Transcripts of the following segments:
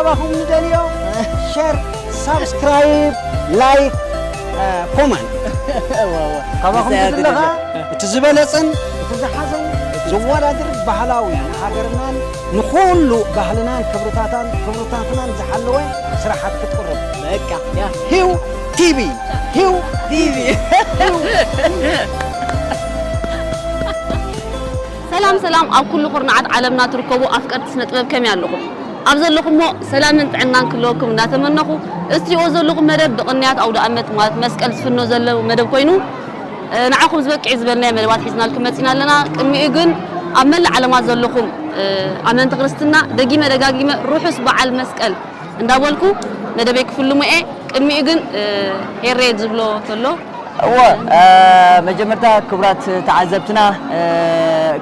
ካባኹም ንደልዮ ሸር፣ ሳብስክራይብ፣ ላይክ፣ ኮመንት። ካባኹም ዝድለ ኸኣ እቲ ዝበለጸን እቲ ዝሓዘን ዘወዳድር ባህላዊ ንሃገርናን ንኹሉ ባህልናን ክብርታታን ክብርታትናን ዝሓለወ ስራሓት ክትቅርብ። በቃ፣ ያ። ሂው ቲቪ፣ ሂው ቲቪ። ሰላም ሰላም፣ ኣብ ኩሉ ኩርናዓት ዓለምና ትርከቡ ኣፍቀርቲ ስነ ጥበብ ከመይ ኣለኹም? ኣብ ዘለኹሞ ሰላምን ጥዕናን ክህልወኩም እናተመነኹ፣ እዚ ትሪእዎ ዘለኹም መደብ ብቕንያት ኣውደ ኣመት ማለት መስቀል ዝፍኖ ዘሎ መደብ ኮይኑ፣ እ፣ ንዓኹም ዝበቅዕ ዝበልናዮ መደባት ሒዝናልኩም መፂና ኣለና። ቅድሚኡ ግን ኣብ መላእ ዓለማት ዘለኹም፣ እ፣ ኣመንቲ ክርስትና ደጊመ ደጋጊመ ርሑስ በዓል መስቀል እንዳበልኩ መደበይ ክፍልሞ እየ። ቅድሚኡ ግን፣ እ፣ ሄሬ ዝብሎ ተሎ። እወ፣ እ፣ መጀመርታ ክቡራት ተዓዘብትና፣ እ፣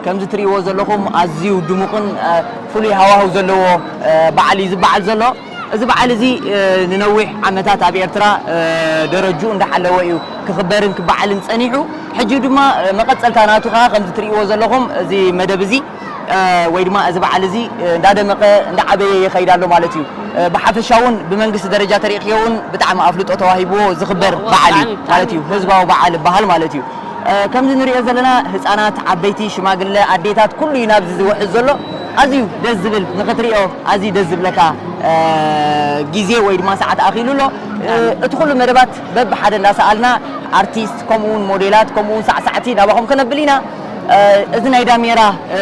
ከምዚ ትርእይዎ ዘለኹም ኣዝዩ ድሙቕን፣ እ፣ ፍሉይ ሃዋህው ዘለዎ፣ እ፣ በዓል እዩ ዝበዓል ዘሎ። እዚ በዓል እዚ፣ እ፣ ንነዊሕ ዓመታት ኣብ ኤርትራ፣ እ፣ ደረጅኡ እንዳሓለወ እዩ ክኽበርን ክበዓልን ጸኒሑ። ሕጂ ድማ፣ እ፣ መቐጸልታ ናቱ ከኣ ከምዚ ትርእይዎ ዘለኹም እዚ መደብ እዚ፣ እ፣ ወይ ድማ እዚ በዓል እዚ፣ እ፣ እንዳደመቐ እንዳዓበየ ይኸይድ ኣሎ ማለት እዩ። እ፣ ብሓፈሻ እውን ብመንግስቲ ደረጃ ተሪእኽዮ እውን ብጣዕሚ ኣፍልጦ ተዋሂብዎ ዝኽበር በዓል እዩ ማለት እዩ። ህዝባዊ በዓል ይበሃል ማለት እዩ። እ፣ ከምዚ ንሪኦ ዘለና ህፃናት፣ ዓበይቲ፣ ሽማግለ፣ ኣዴታት ኩሉ እዩ ናብዚ ዝውሕዝ ዘሎ። ኣዝዩ ደስ ዝብል ንኽትሪኦ ኣዝዩ ደስ ዝብለካ፣ እ፣ ግዜ ወይ ድማ ሰዓት ኣኺሉ ኣሎ። እ፣ እቲ ኩሉ መደባት በብሓደ እንዳሰኣልና ኣርቲስት ከምኡ እውን ሞዴላት ከምኡ እውን ሳዕሳዕቲ ናባኹም ከነብል ኢና። እ፣ እዚ ናይ ዳሜራ፣ እ፣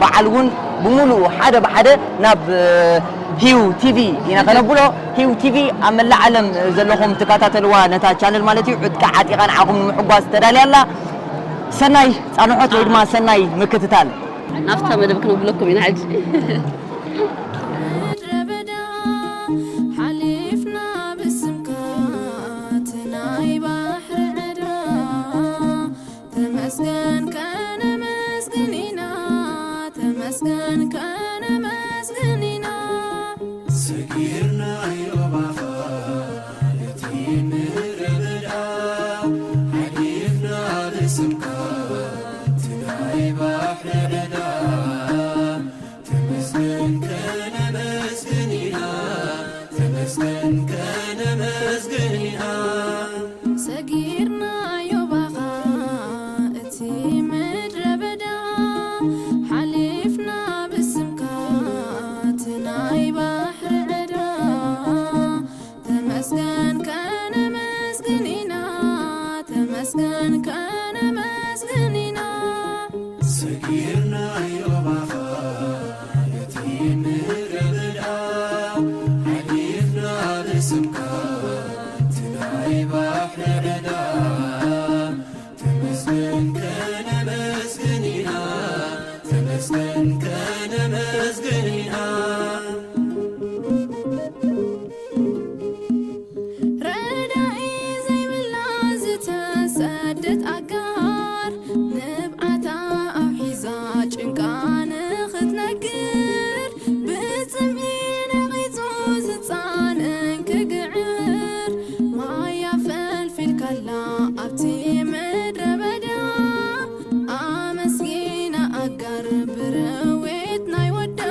በዓል እውን ብምሉኡ ሓደ ብሓደ ናብ፣ እ፣ ሂው ቲቪ ኢና ከነብሎ። ሂው ቲቪ ኣብ መላእ ዓለም ዘለኹም ትከታተልዋ ነታ ቻነል ማለት እዩ። ዕጥቃ ዓጢቓ ንዓኹም ንምሕጓዝ ተዳልያ ኣላ። ሰናይ ፃንሖት ወይ ድማ ሰናይ ምክትታል። ናብታ መደብ ክነብለኩም ኢና ሕጂ። ምድረ በዳ ሓሊፍና ብስምካ እቲ ናይ ባሕሪ ዕዳ ተመስገን ከነመስግን ኢና ተመስገን ከነመስግን ኢና ሰጊርና ዮባኻ እቲ ምድረ በዳ ሓሊፍና ብስምካ እቲ ናይ ባሕሪ ዕዳ ተመስገን ከነመስግን ኢና ተመስገን ከነመስግን ኢና ሰጊርና ዮባኻ እቲ ምድረ በዳ ሓሊፍና ብስምካ እቲ ናይ ባሕሪ ዕዳ ተመስገን ከነመስግን ኢና ተመስገን ከነመስግን ኢና ሰጊርና ዮባኻ እቲ ምድረ በዳ ሓሊፍና ብስምካ እቲ ናይ ባሕሪ ዕዳ ተመስገን ከነመስግን ኢና ተመስገን ከነመስግን ኢና ረዳኢ ዘይብላ ዝተሰደት ኣጋር ንብዓታ ኣውሒዛ ጭንቃ ንኽትነግር ብጽምኢ ነቒጹ ዝጻነን ክግዕር ማይ ኣፈልፊልካላ ኣብቲ ምድረ በዳ ኣመስጊና ኣጋር ብረዌት ናይ ወዳ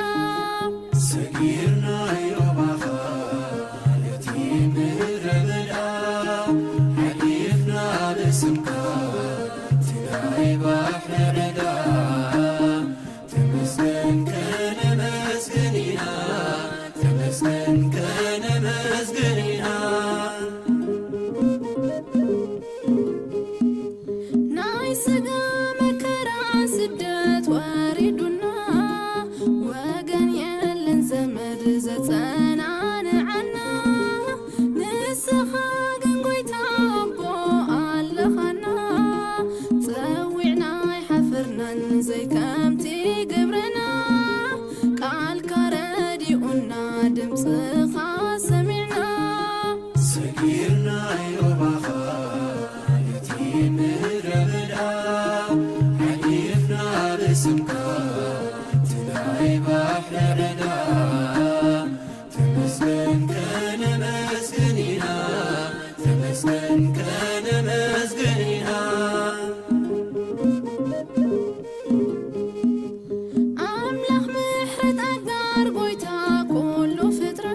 ሰጊርና ዮባኻ ነቲ ምድረ በዳ ሓሊፍና ብስምካ እቲ ናይ ባሕሪ ዕዳ ተመስገን ከነመስግን ኢና ተመስገን ከነመስግን ኢና ናይ ስጋ መከራ ስደት ወሪዱና ወገን የለን ዘመድ ዘጸናንዓና ንስኻ ግን ጎይታ ኣቦ ኣለኻና ጸዊዕና ኣይሓፈርናን ዘይከምቲ ግብርና ቃልካ ረዲኡና ድምፅኻ ሰሚዕና ሰጊርና ዮባኻ ነቲ ምድረ በዳ ሓሊፍና ብስምካ እቲ ናይ ባሕሪ ዕዳ ተመስገን ከነመስግን ኢና ተመስገን ከነመስግን ኢና ኣምላኽ ምሕረት ኣጋር ጎይታ ኩሉ ፍጥረት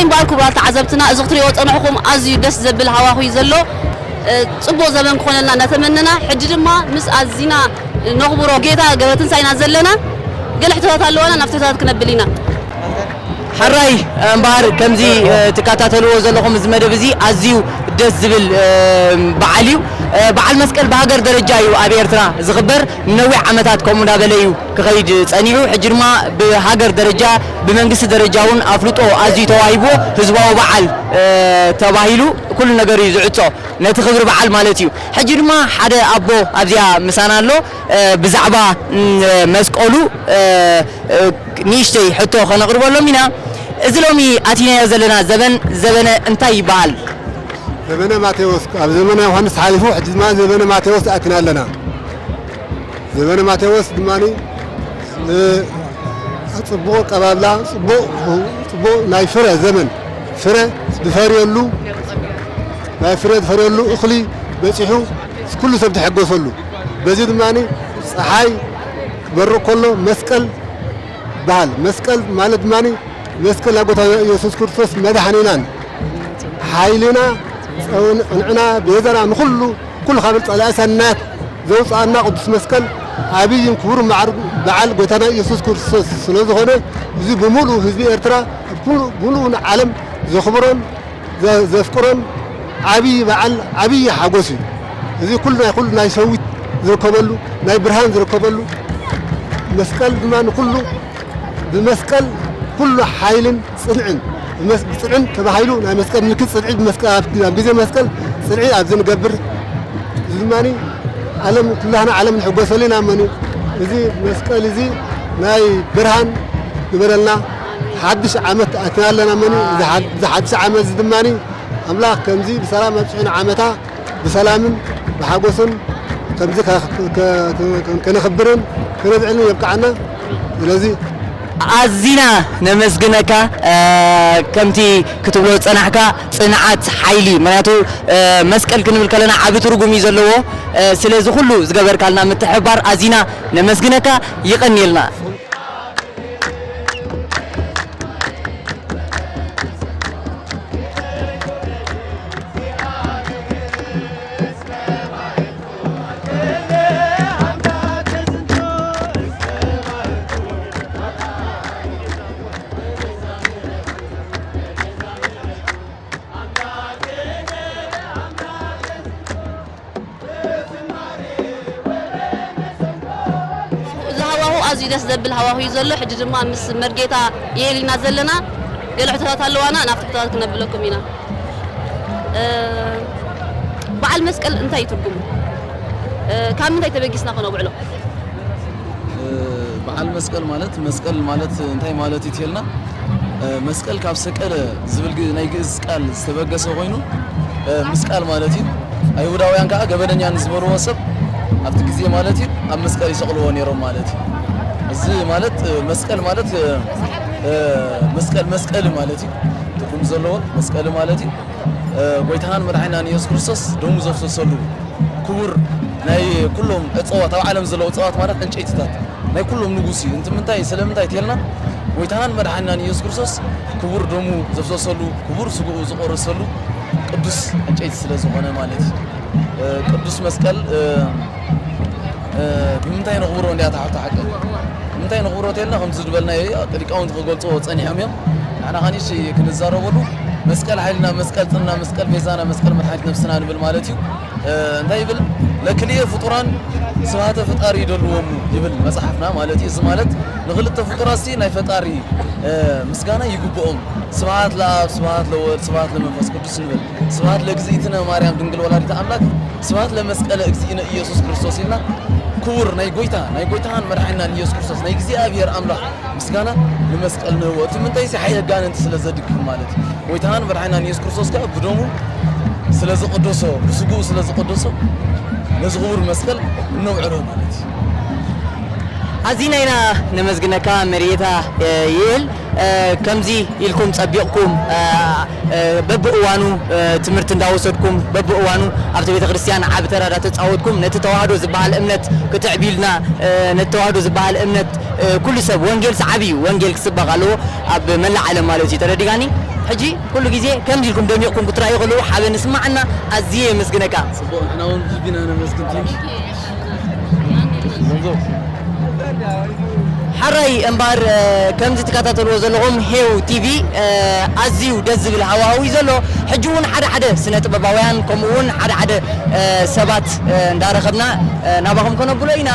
እምበኣር ክቡራት ተዓዘብትና፣ እዚ ክትሪኦ ጸንሕኩም ኣዝዩ ደስ ዘብል ሃዋሁ እዩ ዘሎ። እ፣ ጽቡቕ ዘመን ክኾነልና እናተመነና፣ ሕጂ ድማ ምስ ኣዚና ነኽብሮ ጌታ ገብረትንሳኤና ዘለና ገለ ሕቶታት ኣለዋና፣ ናብቲ ሕቶታት ክነብል ኢና። ሕራይ እምበኣር ከምዚ፣ እ፣ ትከታተልዎ ዘለኹም እዚ መደብ እዚ ኣዝዩ ደስ ዝብል፣ እ፣ በዓል እዩ። እ፣ በዓል መስቀል ብሃገር ደረጃ እዩ ኣብ ኤርትራ ዝኽበር። ንነዊሕ ዓመታት ከምኡ እንዳበለ እዩ ክኸይድ ጸኒሑ። ሕጂ ድማ ብሃገር ደረጃ፣ ብመንግስቲ ደረጃ እውን ኣፍልጦ ኣዝዩ ተዋሂብዎ ህዝባዊ በዓል፣ እ፣ ተባሂሉ ኩሉ ነገር እዩ ዝዕጾ፣ ነቲ ክብሪ በዓል ማለት እዩ። ሕጂ ድማ ሓደ ኣቦ ኣብዚኣ ምሳና ኣሎ። እ፣ ብዛዕባ፣ ም፣ መስቀሉ፣ እ፣ እ፣ ንእሽተይ ሕቶ ከነቕርበሎም ኢና። እዚ ሎሚ ኣቲናዮ ዘለና ዘበን፣ ዘበነ እንታይ ይበሃል? ዘበነ ማቴዎስ፣ ኣብ ዘመነ ዮሃንስ ሓሊፉ፣ ሕጂ ድማ ዘበነ ማቴዎስ ኣቲና ኣለና። ዘበነ ማቴዎስ ድማ፣ እ፣ ጽቡቕ ኣቀባብላ፣ ጽቡቕ፣ ጽቡቕ ናይ ፍረ ዘመን፣ ፍረ ዝፈርየሉ፣ ናይ ፍረ ዝፈርየሉ እኽሊ በጺሑ፣ ኩሉ ሰብ ዝሕገሰሉ። በዚ ድማ ጸሓይ ክበርቕ ከሎ መስቀል ይበሃል። መስቀል ማለት ድማ መስቀል ናይ ጎይታና ኢየሱስ ክርስቶስ መድሓኒናን ሓይልና፣ ጽንዕና፣ ቤዛና፣ ንኹሉ፣ ኩሉ ካብ ጸላኢ ሰናያት ዘውጽኣና ቅዱስ መስቀል፣ ዓብይን ክቡር ማዕርግ በዓል ጎይታና ኢየሱስ ክርስቶስ ስለ ዝኾነ፣ እዚ ብምሉእ ህዝቢ ኤርትራ፣ ኣብ ኩሉ፣ ብምሉእ ዓለም ዘኽብሮን ዘ-፣ ዘፍቅሮን ዓብዪ በዓል፣ ዓብዪ ሓጎስ እዩ። እዚ ኩሉ ናይ፣ ኩሉ ናይ ሰዊት ዝርከበሉ፣ ናይ ብርሃን ዝርከበሉ፣ መስቀል ድማ ንኩሉ፣ ብመስቀል ኩሉ ሓይልን ጽንዕን፣ ብመስ-፣ ብጽንዕን ተባሂሉ ናይ መስቀል ምልክት ጽንዒ፣ ብመስቀል፣ ኣብ፣ ኣብ ግዜ መስቀል ጽንዒ ኣብዚ ንገብር። እዚ ድማ ዓለም፣ ኩላህና ዓለም ንሕጎሰሉ ኢና። እመኒ፣ እዚ መስቀል እዚ ናይ ብርሃን ግበረልና። ሓድሽ ዓመት ኣትና ኣለና። እመኒ፣ እዚ ሓድ-፣ እዚ ሓድሽ ዓመት እዚ ድማ ኣምላኽ ከምዚ ብሰላም ኣብጽሑ ንዓመታ ብሰላምን ብሓጎስን ከምዚ ከ-፣ ከ-፣ ከ-፣ ከነኽብርን ከነብዕልን የብቅዓና። ስለዚ ኣዚና ነመስግነካ። እ፣ ከምቲ ክትብሎ ዝጸናሕካ ጽንዓት ሓይሊ፣ ምኽንያቱ፣ እ፣ መስቀል ክንብል ከለና ዓቢ ትርጉም እዩ ዘለዎ። እ፣ ስለዚ ኩሉ ዝገበርካልና ምትሕብባር ኣዚና ነመስግነካ። ይቐንየልና። እዚ ሃዋሁ ኣዝዩ ደስ ዘብል ሃዋሁ እዩ ዘሎ። ሕጂ ድማ ምስ መርጌታ የኤል ኢና ዘለና። ገለ ሕቶታት ኣለዋና፣ ናብቲ ሕቶታት ክነብለኩም ኢና። እ፣ በዓል መስቀል እንታይ እዩ ትርጉሙ? እ፣ ካብ ምንታይ ተበጊስና ከነብዕሎ? እ፣ በዓል መስቀል ማለት፣ መስቀል ማለት እንታይ ማለት እዩ ትልና? እ፣ መስቀል ካብ ሰቀለ ዝብል ግ-፣ ናይ ግእዝ ቃል ዝተበገሰ ኮይኑ፣ እ፣ ምስቃል ማለት እዩ። ኣይሁዳውያን ከዓ ገበነኛ ንዝበልዎ ሰብ ኣብቲ ግዜ ማለት እዩ ኣብ መስቀል ይሰቕልዎ ነይሮም ማለት እዩ። እዚ ማለት፣ እ፣ መስቀል ማለት፣ እ፣ እ፣ መስቀል፣ መስቀል ማለት እዩ። ትርጉም ዘለዎ መስቀል ማለት እዩ። እ፣ ጎይታናን መድሓኒናን ኢየሱስ ክርስቶስ ደሙ ዘፍሰሰሉ ክቡር ናይ ኩሎም እፅዋት፣ ኣብ ዓለም ዘለዉ እፅዋት ማለት ዕንጨይትታት ናይ ኩሎም ንጉስ እዩ። እንትምንታይ፣ ስለምንታይ ተልና፣ ጎይታናን መድሓኒናን ኢየሱስ ክርስቶስ ክቡር ደሙ ዘፍሰሰሉ፣ ክቡር ስግኡ ዝቆረሰሉ ቅዱስ ዕንጨይቲ ስለ ዝኾነ ማለት እዩ። እ፣ ቅዱስ መስቀል፣ እ፣ እ፣ ብምንታይ ነኽብሮ እንዲያ እታ ሓፍቲ ሓቂ? ብምንታይ ነኽብሮ ተልና፣ ከምዚ ዝበልናዮ ሊቃውንቲ ክገልጽዎ ጸኒሖም እዮም። ንሕና ኸኣ ንእሽተይ ክንዛረበሉ፣ መስቀል ሓይልና፣ መስቀል ጽንና፣ መስቀል ቤዛና፣ መስቀል መድሓኒት ነፍስና ንብል ማለት እዩ። እ፣ እንታይ ይብል? ለክልኤ ፍጡራን ስብሃተ ፈጣሪ ይደልዎሙ ይብል መጽሓፍና ማለት እዩ። እዚ ማለት ንኽልተ ፍጡራትሲ ናይ ፈጣሪ፣ እ፣ ምስጋና ይግብኦም። ስብሃት ለኣብ፣ ስብሃት ለወልድ፣ ስብሃት ለመንፈስ ቅዱስ ንብል። ስብሃት ለእግዚእትነ ማርያም ድንግል ወላዲተ ኣምላክ፣ ስብሃት ለመስቀለ እግዚእነ ኢየሱስ ክርስቶስ ኢልና ክቡር ናይ ጎይታ፣ ናይ ጎይታን መድሓኒናን ኢየሱስ ክርስቶስ ናይ እግዚኣብሔር ኣምላኽ ምስጋና ንመስቀል ንህቦ። እቲ ምንታይሲ ሓይሊ ኣጋንንቲ ስለ ዘድክም ማለት እዩ። ጎይታናን መድሓኒናን ኢየሱስ ክርስቶስ ከኣ ብደሙ ስለ ዝቐደሶ፣ ብስግኡ ስለ ዝቐደሶ ነዚ ክቡር መስቀል እነውዕሎ ማለት እዩ። ኣዚና ኢና ነመስግነካ መሪጌታ፣ እ፣ ይእል። እ፣ ከምዚ ኢልኩም ጸቢቕኩም፣ እ፣ እ፣ በብእዋኑ፣ እ፣ ትምህርቲ እንዳወሰድኩም በብእዋኑ ኣብቲ ቤተ ክርስቲያን ዓቢ ተራ እንዳተጻወትኩም ነቲ ተዋህዶ ዝበሃል እምነት ክትዕብዩልና፣ እ፣ ነቲ ተዋህዶ ዝበሃል እምነት፣ እ፣ ኩሉ ሰብ ወንጌል ሰዓቢ እዩ። ወንጌል ክስበኽ ኣለዎ ኣብ መላእ ዓለም ማለት እዩ። ተረዲጋኒ? ሕጂ ኩሉ ግዜ ከምዚ ኢልኩም ደሚቕኩም ክትረኣዩ ከለዉ ሓበን ይስምዓና። ኣዝየ የመስግነካ። ጽቡቕ፣ ንሕና እውን ብልቢ ኢና ነመስግን። Thank you። ሓራይ እምበኣር፣ እ፣ ከምዚ ትከታተልዎ ዘለኹም ሄው ቲቪ፣ እ፣ ኣዝዩ ደስ ዝብል ሃዋህው እዩ ዘሎ። ሕጂ እውን ሓደ ሓደ ስነ ጥበባውያን ከምኡ እውን ሓደ ሓደ፣ እ፣ ሰባት፣ እ፣ እንዳረኸብና፣ እ፣ ናባኹም ከነብሎ ኢና።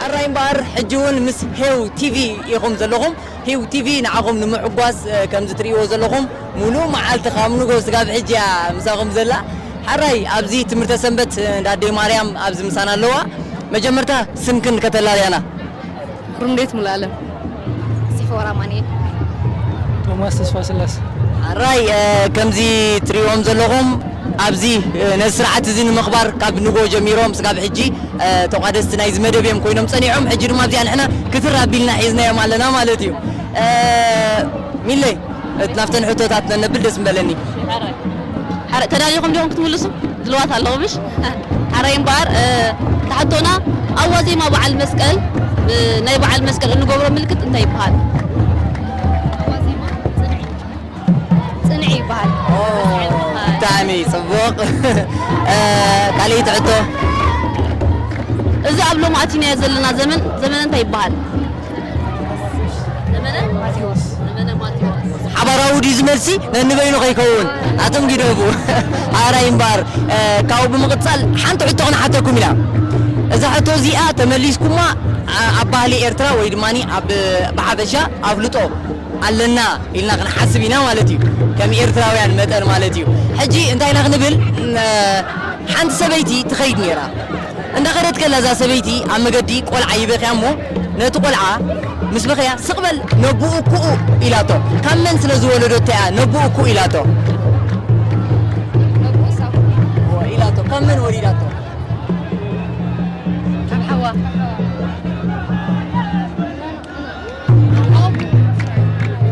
ሕራይ እምበኣር፣ ሕጂ እውን ምስ ሄው ቲቪ ኢኹም ዘለኹም። ሄው ቲቪ ንዓኹም ንምሕጓስ፣ እ፣ ከምዚ ትርእይዎ ዘለኹም፣ ሙሉእ መዓልቲ ካብ ንጎ ስጋብ ሕጂ እያ ምሳኹም ዘላ። ሕራይ፣ ኣብዚ ትምህርተ ሰንበት፣ እ፣ እንዳ ኣደይ ማርያም ኣብዚ ምሳና ኣለዋ። መጀመርታ ስምክን ከተላልያና። ሩንዴት ሙሉኣለም። ሲፎራ ማንኤል። ቶማስ ተስፋስላሴ። ሕራይ፣ እ፣ ከምዚ ትርእይዎም ዘለኹም ኣብዚ፣ እ፣ ነዚ ስርዓት እዚ ንምኽባር ካብ ንጎ ጀሚሮም ስጋብ ሕጂ፣ እ፣ ተቋደስቲ ናይዚ መደብ እዮም ኮይኖም ጸኒሖም። ሕጂ ድማ እዚኣ ንሕና ክትር ኣቢልና ሒዝናዮም ኣለና ማለት እዩ። እ፣ ሚለይ፣ እት-፣ ናብተን ሕቶታት ነነብል ደስ ምበለኒ። ሕራይ፣ ተዳሊኹም ዲኹም ክትምልሱ? ድልዋት ኣለኹ፣ ምሽ? ሕራይ እምበኣር፣ እ፣ እታ ሕቶና፣ ኣብ ዋዜማ በዓል መስቀል፣ እ፣ ናይ በዓል መስቀል እንገብሮ ምልክት እንታይ ይበሃል? ጽንዒ ይበሃል። ኦ፣ ብጣዕሚ ጽቡቕ። እ፣ ካልኣይቲ ሕቶ። እዚ ኣብ ሎሚ ኣቲናዮ ዘለና ዘመን፣ ዘመነ እንታይ ይበሃል? ዘመነ ማቴዎስ። ዘመነ ማቴዎስ። ሓባራዊ ድዩ እዚ መልሲ? ነንበይኑ ከይከውን። ኣቶም ግደፉ። ሓራይ እምበኣር፣ እ፣ ካብኡ ብምቕጻል ሓንቲ ሕቶ ክንሓተኩም ኢና። እዛ ሕቶ እዚኣ ተመሊስኩማ፣ ኣ-፣ ኣብ ባህሊ ኤርትራ ወይ ድማ ኣብ፣ ብሓፈሻ ኣፍልጦ ኣለና ኢልና ክንሓስብ ኢና ማለት እዩ። ከም ኤርትራውያን መጠን ማለት እዩ። ሕጂ እንታይ ኢና ክንብል? እ፣ ሓንቲ ሰበይቲ ትኸይድ ነይራ። እንዳኸደት ከላ እዛ ሰበይቲ ኣብ መገዲ ቆልዓ ይበኽያ እሞ ነቲ ቆልዓ ምስ በኸያ፣ "ስቕ በል ነቡኡ ኩኡ" ኢላቶ። ካብ መን ስለ ዝወለደቶ እያ ነቡኡ ኩኡ ኢላቶ? ኢላቶ። ካብ መን ወሊዳቶ? ካብ ሓዋ።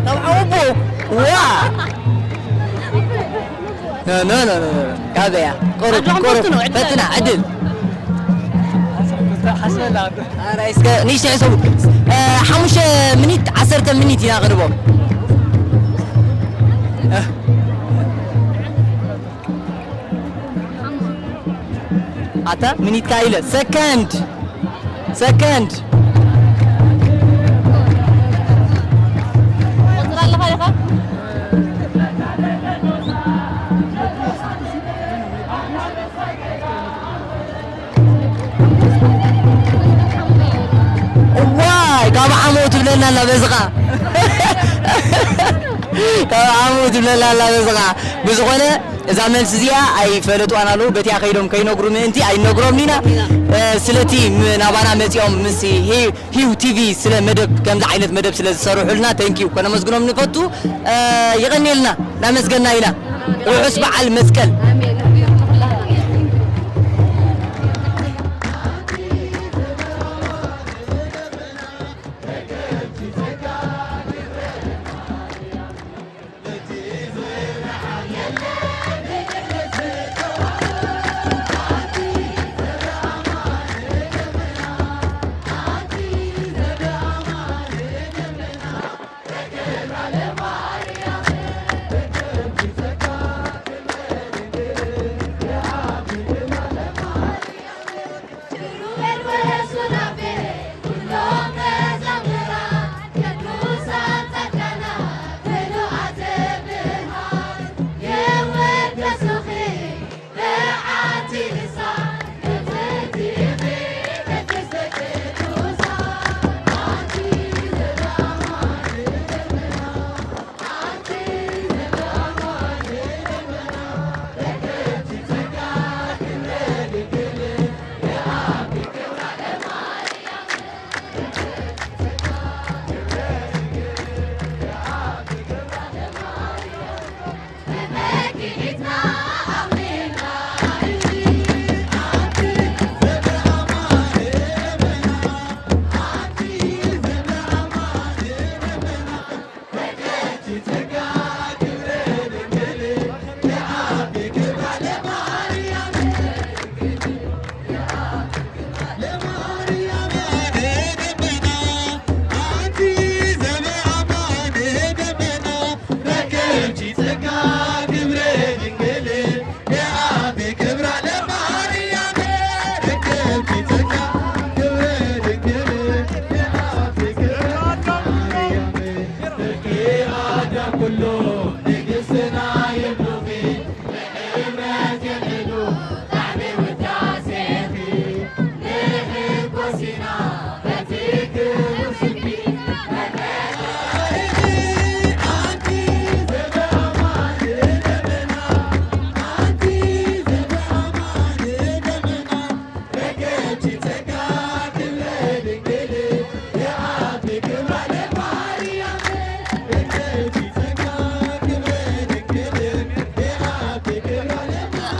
ካብ ሓወቦ። ዋ! ኖ፣ ኖ፣ ኖ፣ ኖ፣ ኖ። ካበያ? ቁሩብ፣ ኣጆኹም ቁሩብ። ፈትኑ፣ ዕድል ፈትና፣ ኣለኩም። ዕድል። ኣረ፣ እስከ ንእሽተይ ሕሰቡ። እ፣ ሓሙሽተ ሚኒት፣ ዓሰርተ ሚኒት ኢና ክንቦ። እ። ኣታ ሚኒትካ ኢለ፣ ሰከንድ፣ ሰከንድ። ቆጽራ ኣለኻ ኢኻ? እዋይ፣ ካብ ዓመኡ ትብለና ኣላ በዝኻ። ካብ ዓመኡ ትብለና ኣላ በዝኻ። ብዝኾነ፣ እዛ መልሲ እዚኣ ኣይፈለጥዋን ኣለዉ። በቲኣ ከይዶም ከይነግሩ ምእንቲ ኣይነግሮም ኢና። እ፣ ስለቲ ም-፣ ናባና መጺኦም ምስ ሂ-፣ ሂው ቲቪ ስለ መደብ፣ ከምዚ ዓይነት መደብ ስለ ዝሰርሑልና፣ ተንኪዩ ከነመስግኖም ንፈቱ። እ፣ የቐንየልና፣ እናመስገና ኢና። ርሑስ በዓል መስቀል።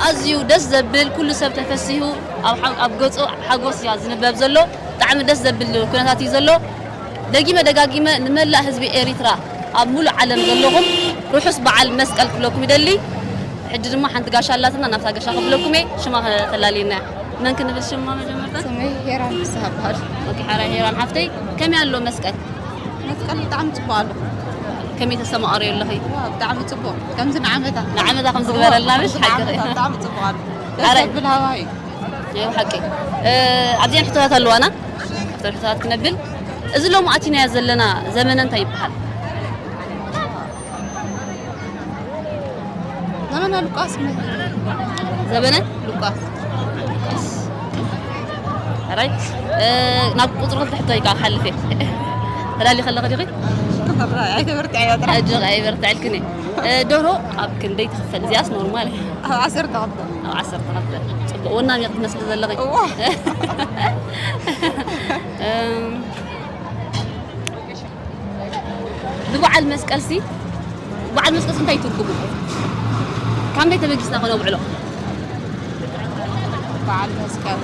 ኣዝዩ ደስ ዘብል፣ ኩሉ ሰብ ተፈሲሁ፣ ኣብ ሓ-፣ ኣብ ገጹ ሓጎስ እያ ዝንበብ ዘሎ። ብጣዕሚ ደስ ዘብል ኩነታት እዩ ዘሎ። ደጊመ ደጋጊመ ንመላእ ህዝቢ ኤሪትራ፣ ኣብ ሙሉእ ዓለም ዘለኹም፣ ርሑስ በዓል መስቀል ክብለኩም ይደሊ። ሕጂ ድማ ሓንቲ ጋሻ ኣላትና፣ ናብታ ጋሻ ክብለኩም እየ። ሽማ ከ-፣ ከላልየና እያ። መን ክንብል ሽማ መጀመርታ? ስመይ ሄራን ፍስሃ እበሃል። ኦኬ፣ ሓራ ሄራን ሓፍተይ፣ ከመይ ኣሎ መስቀል? መስቀል ብጣዕሚ ጽቡቕ ኣሎ። ከመይ ተስተማቐርዮ ኣለኺ? ዋው፣ ብጣዕሚ ጽቡቕ። ከምዚ ንዓመታ። ንዓመታ ከም ዝግበረልና፣ ከምዚ ምሽ ሓቂ። ንዓመታ ብጣዕሚ ጽቡቕ ኣሎ። ደስ ኣራይ። ዘብል ሃዋይ እዩ። ናይ ብሓቂ። እ፣ ኣብዚአን ሕቶታት ኣለዋና። ካብተን ሕቶታት ክነብል፣ እዚ ሎሚ ኣቲናዮ ዘለና ዘመነ እንታይ ይበሃል? ዘመነ ሉቃስ መ-፣ ዘመነ? ሉቃስ። ሕራይ። እ፣ ናብ ቁጽሪ ክልተ ሕቶ ኢልካ ክሓልፍ እየ። ተዳሊ ከለኺ ዲኺ? ኣይተበርትዐያ ጥራሕ። ሕጂ ኣይበርትዐልክን እየ። እ፣ ደርሆ ኣብ ክንደይ ትኽፈል? እዚኣስ ኖርማል እያ። ኣብ ዓሰርተ ክልተ። ኣብ ዓሰርተ ክልተ። ጽቡቕ። ወናም ኢኺ ትመስሊ ዘለኺ። እዋ። እም፣ ንበዓል መስቀልሲ፣ በዓል መስቀልሲ እንታይ ትርጉሙ? ካብ ምንታይ ተበጊስና ከነብዕሎ? በዓል መስቀል፣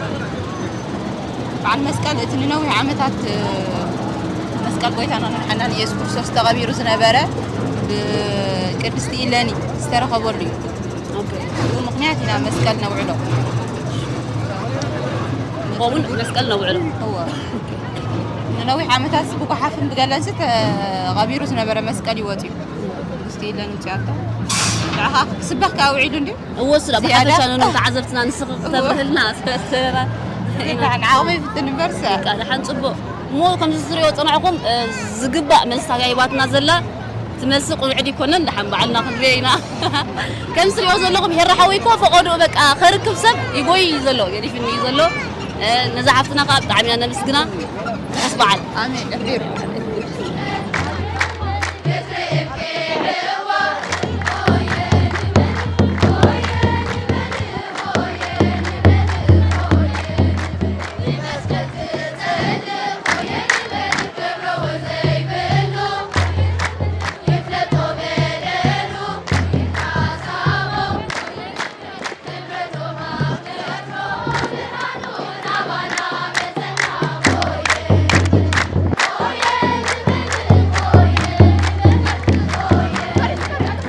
በዓል መስቀል እቲ ንነዊሕ ዓመታት፣ እ፣ መስቀል ጎይታና መድሓናን ኢየሱስ ክርስቶስ ተቐቢሩ ዝነበረ ብቅድስቲ ኢለኒ ዝተረኸበሉ እዩ። ኦኬ። ብኡ ምኽንያት ኢና መስቀል ነውዕሎ። ከምኡውን መስቀል ነውዕሎ። እወ። ንነዊሕ ዓመታት ብጓሓፍን ብገለንስ ተቐቢሩ ዝነበረ መስቀል እዩ ወፂኡ። እስቲ ኢለን ውፅኣቶ። ንዓኻ ክስበኽ ከኣ ውዒሉ እንድዩ? እወ፣ እሱ ዳ ዝያዳ? ብሓፈሻ ንተዓዘብትና ንስኺ እወ። ክተብርህልና ስለ ዝተረራ። ንዓኹም ይፍትን እምበርሰ። በቃ፣ ደሓን ጽቡቕ። እሞ ከምዚ ዝሪኦ ዝጸናሕኩም፣ እ፣ ዝግባእ መልስታት እያ ሂባትና ዘላ። እቲ መልሲ ቅኑዕ ዲኮነን ደሓን ባዕልና ክንሪኦ ኢና። ከም ዝሪኦ ዘለኹም ሄራ ሓወይ እኮ ፈቐድኡ በቃ ከርክብ ሰብ ይጎይ እዩ ዘሎ፣ ገዲፍኒ እዩ ዘሎ። እ፣ ነዛ ሓፍትና ከዓ ብጣዕሚ ኢና ነመስግና። ርሑስ በዓል። ኣሜን። ደንቢሩ።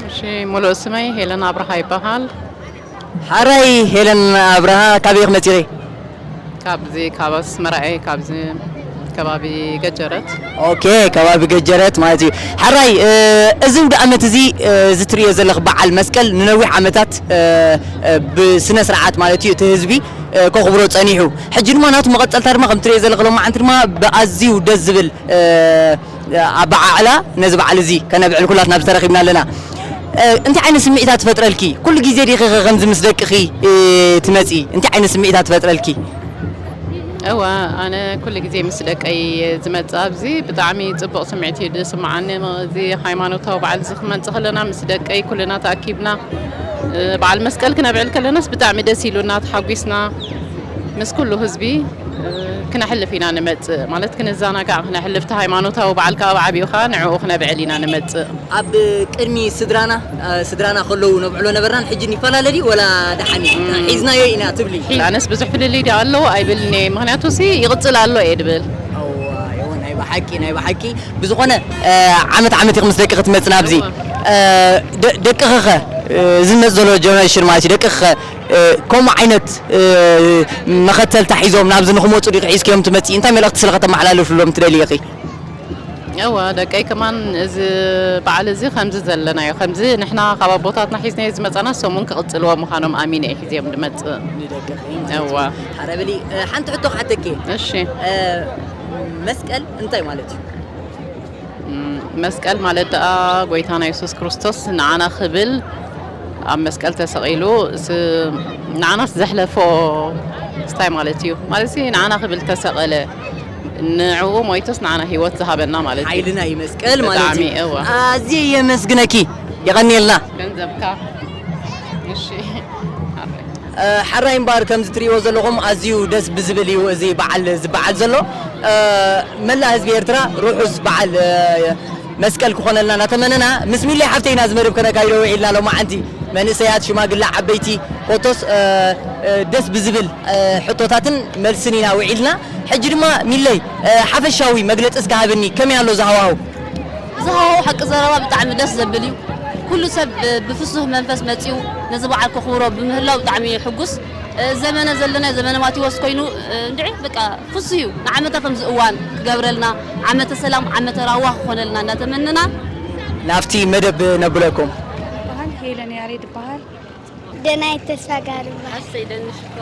እሺ፣ ሙሉእ ስመይ ሄለን ኣብርሃ ይበሃል። ሓራይ ሄለን ኣብርሃ፣ ካበይ ኢኺ መፂኺ? ካብዚ ካብ ኣስመራ እየ፣ ካብዚ ከባቢ ገጀረት። ኦኬ፣ ከባቢ ገጀረት ማለት እዩ። ሓራይ፣ እ፣ እዚ ውድእ ዓመት እዚ፣ እ፣ እዚ ትርእዮ ዘለኺ በዓል መስቀል ንነዊሕ ዓመታት፣ እ፣ እ፣ ብስነ ስርዓት ማለት እዩ እቲ ህዝቢ፣ እ፣ ከኽብሮ ጸኒሑ። ሕጂ ድማ ናቱ መቐጸልታ ድማ ከም ትርእዮ ዘለኺ ሎማዓንቲ ድማ ብኣዝዩ ደስ ዝብል፣ እ፣ ኣበዓዕላ ነዚ በዓል እዚ ከነብዕል ኩላትና ኣብዚ ተረኺብና ኣለና። እ፣ እንታይ ዓይነት ስምዒታት ትፈጥረልኪ? ኩሉ ግዜ ዲኺ ኸ ከምዚ ምስ ደቅኺ፣ እ፣ ትመጺ? እንታይ ዓይነት ስምዒታት ትፈጥረልኪ? እወ፣ ኣነ ኩሉ ግዜ ምስ ደቀይ ዝመጽእ ኣብዚ ብጣዕሚ ጽቡቕ ስምዒት እዩ ዝስምዓኒ። እዚ ሃይማኖታዊ በዓል እዚ ክመጽእ ከለና ምስ ደቀይ ኩልና ተኣኪብና፣ እ፣ በዓል መስቀል ክነብዕል ከለናስ ብጣዕሚ ደስ ኢሉና ተሓጒስና ምስ ኩሉ ህዝቢ፣ እ፣ ክነሕልፍ ኢና ንመጽእ። ማለት ክንዘናጋዕ ክነሕልፍ፣ እቲ ሃይማኖታዊ በዓል ከኣ ኣብ ዓቢኡ ከኣ ንዕኡ ክነብዕል ኢና ንመጽእ። ኣብ ቅድሚ ስድራና፣ እ፣ ስድራና ከለዉ ነብዕሎ ነበርናን ሕጂ ይፈላለ ድዩ ወላ ደሓን እዩ? ሒዝናዮ ኢና ትብሊ? ኣነስ ብዙሕ ፍልልይ ድኣ ኣለዎ ኣይብልን እየ። ምኽንያቱ ሲ ይቕጽል ኣሎ እየ ድብል። እዋ፣ እወ፣ ናይ ብሓቂ፣ ናይ ብሓቂ። ብዝኾነ፣ እ፣ ዓመት ዓመት ኢኺ ምስ ደቅኺ ትመጽና ኣብዚ። እወ። እ፣ ደ-፣ ደቅኺ ኸ፣ እ፣ እዚ ዝመጽእ ዘሎ ጀነሬሽን ማለት እዩ፣ ደቅኺ ኸ፣ እ፣ ከምኡ ዓይነት፣ እ፣ መኸተልታ ሒዞም ናብዚ ንኽመጹ ዲኺ ሒዝክዮም ትመጺ? እንታይ መልእኽቲ ስለ ከተመሓላልፍሎም ትደልዪ ኢኺ? እወ፣ ደቀይ ከማን እዚ በዓል እዚ ከምዚ ዘለናዮ፣ ከምዚ ንሕና ካብ ኣቦታትና ሒዝናዮ ዝመጻና፣ እሶም እውን ክቕጽልዎ ምዃኖም ኣሚነ እየ ሒዘዮም ዝመጽእ። ንደቅኺ ማለት እዩ። እወ። ሓራይ በሊ፣ እ፣ ሓንቲ ሕቶ ክሓተኪ እየ። እሺ። እ፣ መስቀል እንታይ ማለት እዩ? እም፣ መስቀል ማለት ደኣ ጎይታና የሱስ ክርስቶስ ንዓና ክብል ኣብ መስቀል ተሰቒሉ፣ ስ-፣ ንዓናስ ዘሕለፎ ስታይ ማለት እዩ። ማለት ሲ ንዓና ክብል ተሰቐለ። ንዕኡ ሞይቱስ ንዓና ህይወት ዝሃበና ማለት እዩ። ሓይልና እዩ መስቀል ማለት ብጣዕሚ እዩ። እወ። ኣዝየ የመስግነኪ። የቐንየልና። ገንዘብካ። እሺ። እ፣ ሓራይ እምበኣር ከምዚ ትርእይዎ ዘለኹም ኣዝዩ ደስ ብዝብል እዩ እዚ በዓል ዝበዓል ዘሎ። እ፣ መላእ ህዝቢ ኤርትራ ርሑስ በዓል፣ እ፣ መስቀል ክኾነልና እናተመነና፣ ምስ ሚሊ ሓፍተይ ኢና እዚ መደብ ከነካይዶ ውዒልና ሎማዓንቲ። መንእሰያት፣ ሽማግለ፣ ዓበይቲ፣ ኮቶስ፣ እ፣ እ፣ ደስ ብዝብል፣ እ፣ ሕቶታትን መልስን ኢና ውዒልና። ሕጂ ድማ ሚለይ፣ እ፣ ሓፈሻዊ መግለጺ እስከ ሃብኒ፣ ከመይ ኣሎ እዚ ሃዋህው? እዚ ሃዋህው ሓቂ ዘረባ ብጣዕሚ ደስ ዘብል እዩ። ኩሉ ሰብ ብ-፣ ብፍሱህ መንፈስ መጺኡ ነዚ በዓል ከኽብሮ ብምህላው ብጣዕሚ እዩ ሕጉስ። እ፣ ዘመነ ዘለናዮ ዘመነ ማቴዎስ ኮይኑ፣ እ፣ እንድዒ በቃ ፍሱህ እዩ። ንዓመታ ከምዚ እዋን ክገብረልና፣ ዓመተ ሰላም፣ ዓመተ ራህዋ ክኾነልና እናተመነና። ናብቲ መደብ ነብለኩም። በዓል ሄለን ያሬድ ይበሃል። ደናይት ተስፋጋር ይበሃል። ኣሰይ ደንሽ እኮ።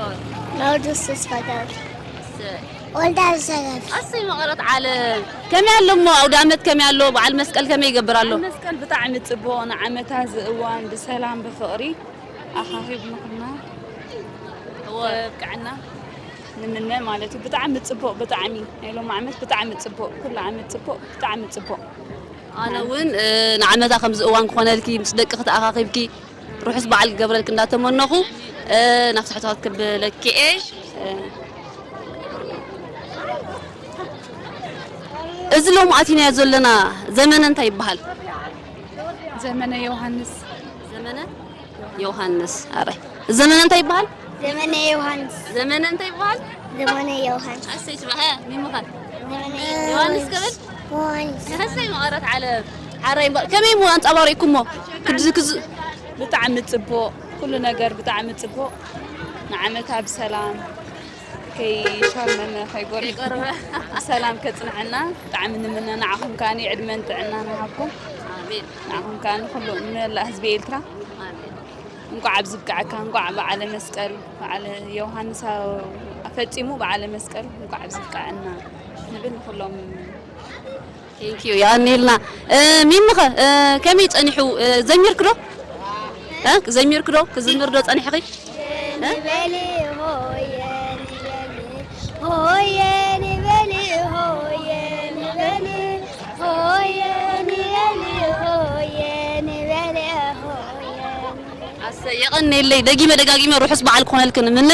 ናርዶስ ተስፋጋር። ኣሰይ። ወልዳ ተስፋጋር። ኣሰይ መቐረት ዓለም። ከመይ ኣሎ እሞ ኣውደ ዓመት ከመይ ኣሎ? በዓል መስቀል ከመይ ይገብር ኣሎ? በዓል መስቀል ብጣዕሚ ጽቡቕ፣ ንዓመታ ዝእዋን ብሰላም ብፍቕሪ ኣኻኺብና እወ። ከብቅዐና ንምነ ማለት እዩ። ብጣዕሚ ጽቡቕ፣ ብጣዕሚ ናይ ሎሚ ዓመት ብጣዕሚ ጽቡቕ፣ ኩሉ ዓመት ጽቡቕ፣ ብጣዕሚ ጽቡቕ። ኣነ እውን፣ እ፣ ንዓመታ ከምዚ እዋን ክኾነልኪ፣ ምስ ደቅኺ ተኣኻኺብኪ፣ ርሑስ በዓል ክገብረልኪ እንዳተመነኹ፣ እ፣ ናብ ሳሕታት ክብለኪ እየ። እ፣ እዚ ሎሚ ኣቲናዮ ዘለና ዘመነ እንታይ ይበሃል? ዘመነ ዮሃንስ። ዘመነ ዮሃንስ። ኣረ፣ ዘመነ እንታይ ይበሃል? ዘመነ ዮሃንስ። ዘመነ እንታይ ይበሃል? ዘመነ ዮሃንስ። ኣሰይ፣ ስማዕ፣ ሀ፣ ሚሙኻ። ዘመነ ዮሃንስ ክብል? ዮሃንስ። ኣሰይ፣ መቐረት ዓለም። ሓራይ እምበር፣ ከመይ እሞ ኣንጸባሪቕኩሞ? ክድዚ ክዝ- ብጣዕሚ ጽቡቕ፣ ኩሉ ነገር ብጣዕሚ ጽቡቕ። ንዓመታ ብሰላም ከይሻመመ፣ ከይጎር-፣ ከይጎርበ። ብሰላም ከጽንዐና ብጣዕሚ ንምነ። ንዓኹም ከኣ ዕድመን ጥዕናን ይሃብኩም። ኣሜን። ንዓኹም ከኣ ንኹሉ ንመላእ ህዝቢ ኤርትራ ኣሜን። እንቋዕ ኣብዚ ብቅዓካ፣ እንቋዕ በዓለ መስቀል፣ በዓለ ዮሃንስ ኣፈጺሙ በዓለ መስቀል እንቋዕ ኣብዚ ብቅዐና ንብል ንኹሎም። Thank you፣ የቐንየልና። እ፣ ሚሚኸ፣ እ፣ ከመይ ጸኒሑ? እ፣ ዘሚርክ ዶ? እ፣ ዘሚርክ ዶ? ክዝምር ዶ ጸኒሕኺ? እ? ንበል ሆየ ንበል፣ ሆየ ንበል፣ ሆየ ንበል፣ ሆየ ንበል፣ ሆየ ንበል፣ ሆየ ንበል። ኣሰይ፣ የቐንየለይ። ደጊመ ደጋጊመ ርሑስ በዓል ክኾነልክን እምነ።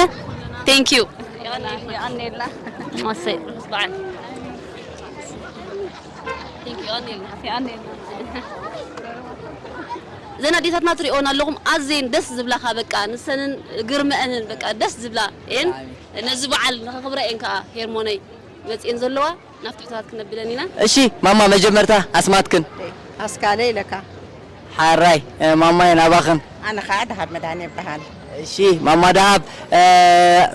Thank you። የቐንየልና። ኣሰይ፣ ርሑስ በዓል። Thank you፣ የቐንየልና። የቐንየልና። እዘን ኣዴታትና ትሪኦን ኣለኹም፣ ኣዘየን ደስ ዝብላኻ፣ በቃ ንሰንን ግርመአንን በቃ ደስ ዝብላ እየን። ብጣዕሚ። ነዚ በዓል ንኸኽብራ እየን ከኣ ሄርሞነይ መፅየን ዘለዋ። ናብ ትሕትታት ክነብለን ኢና። እሺ ማማ፣ መጀመርታ ኣስማትክን? ኣስካለ ኢለካ። ሓራይ፣ እ፣ ማማየ ናባኽን። ኣነ ኸዓ ደሃብ መድሃኔ ይበሃል። እሺ ማማ ደሃብ፣ እ፣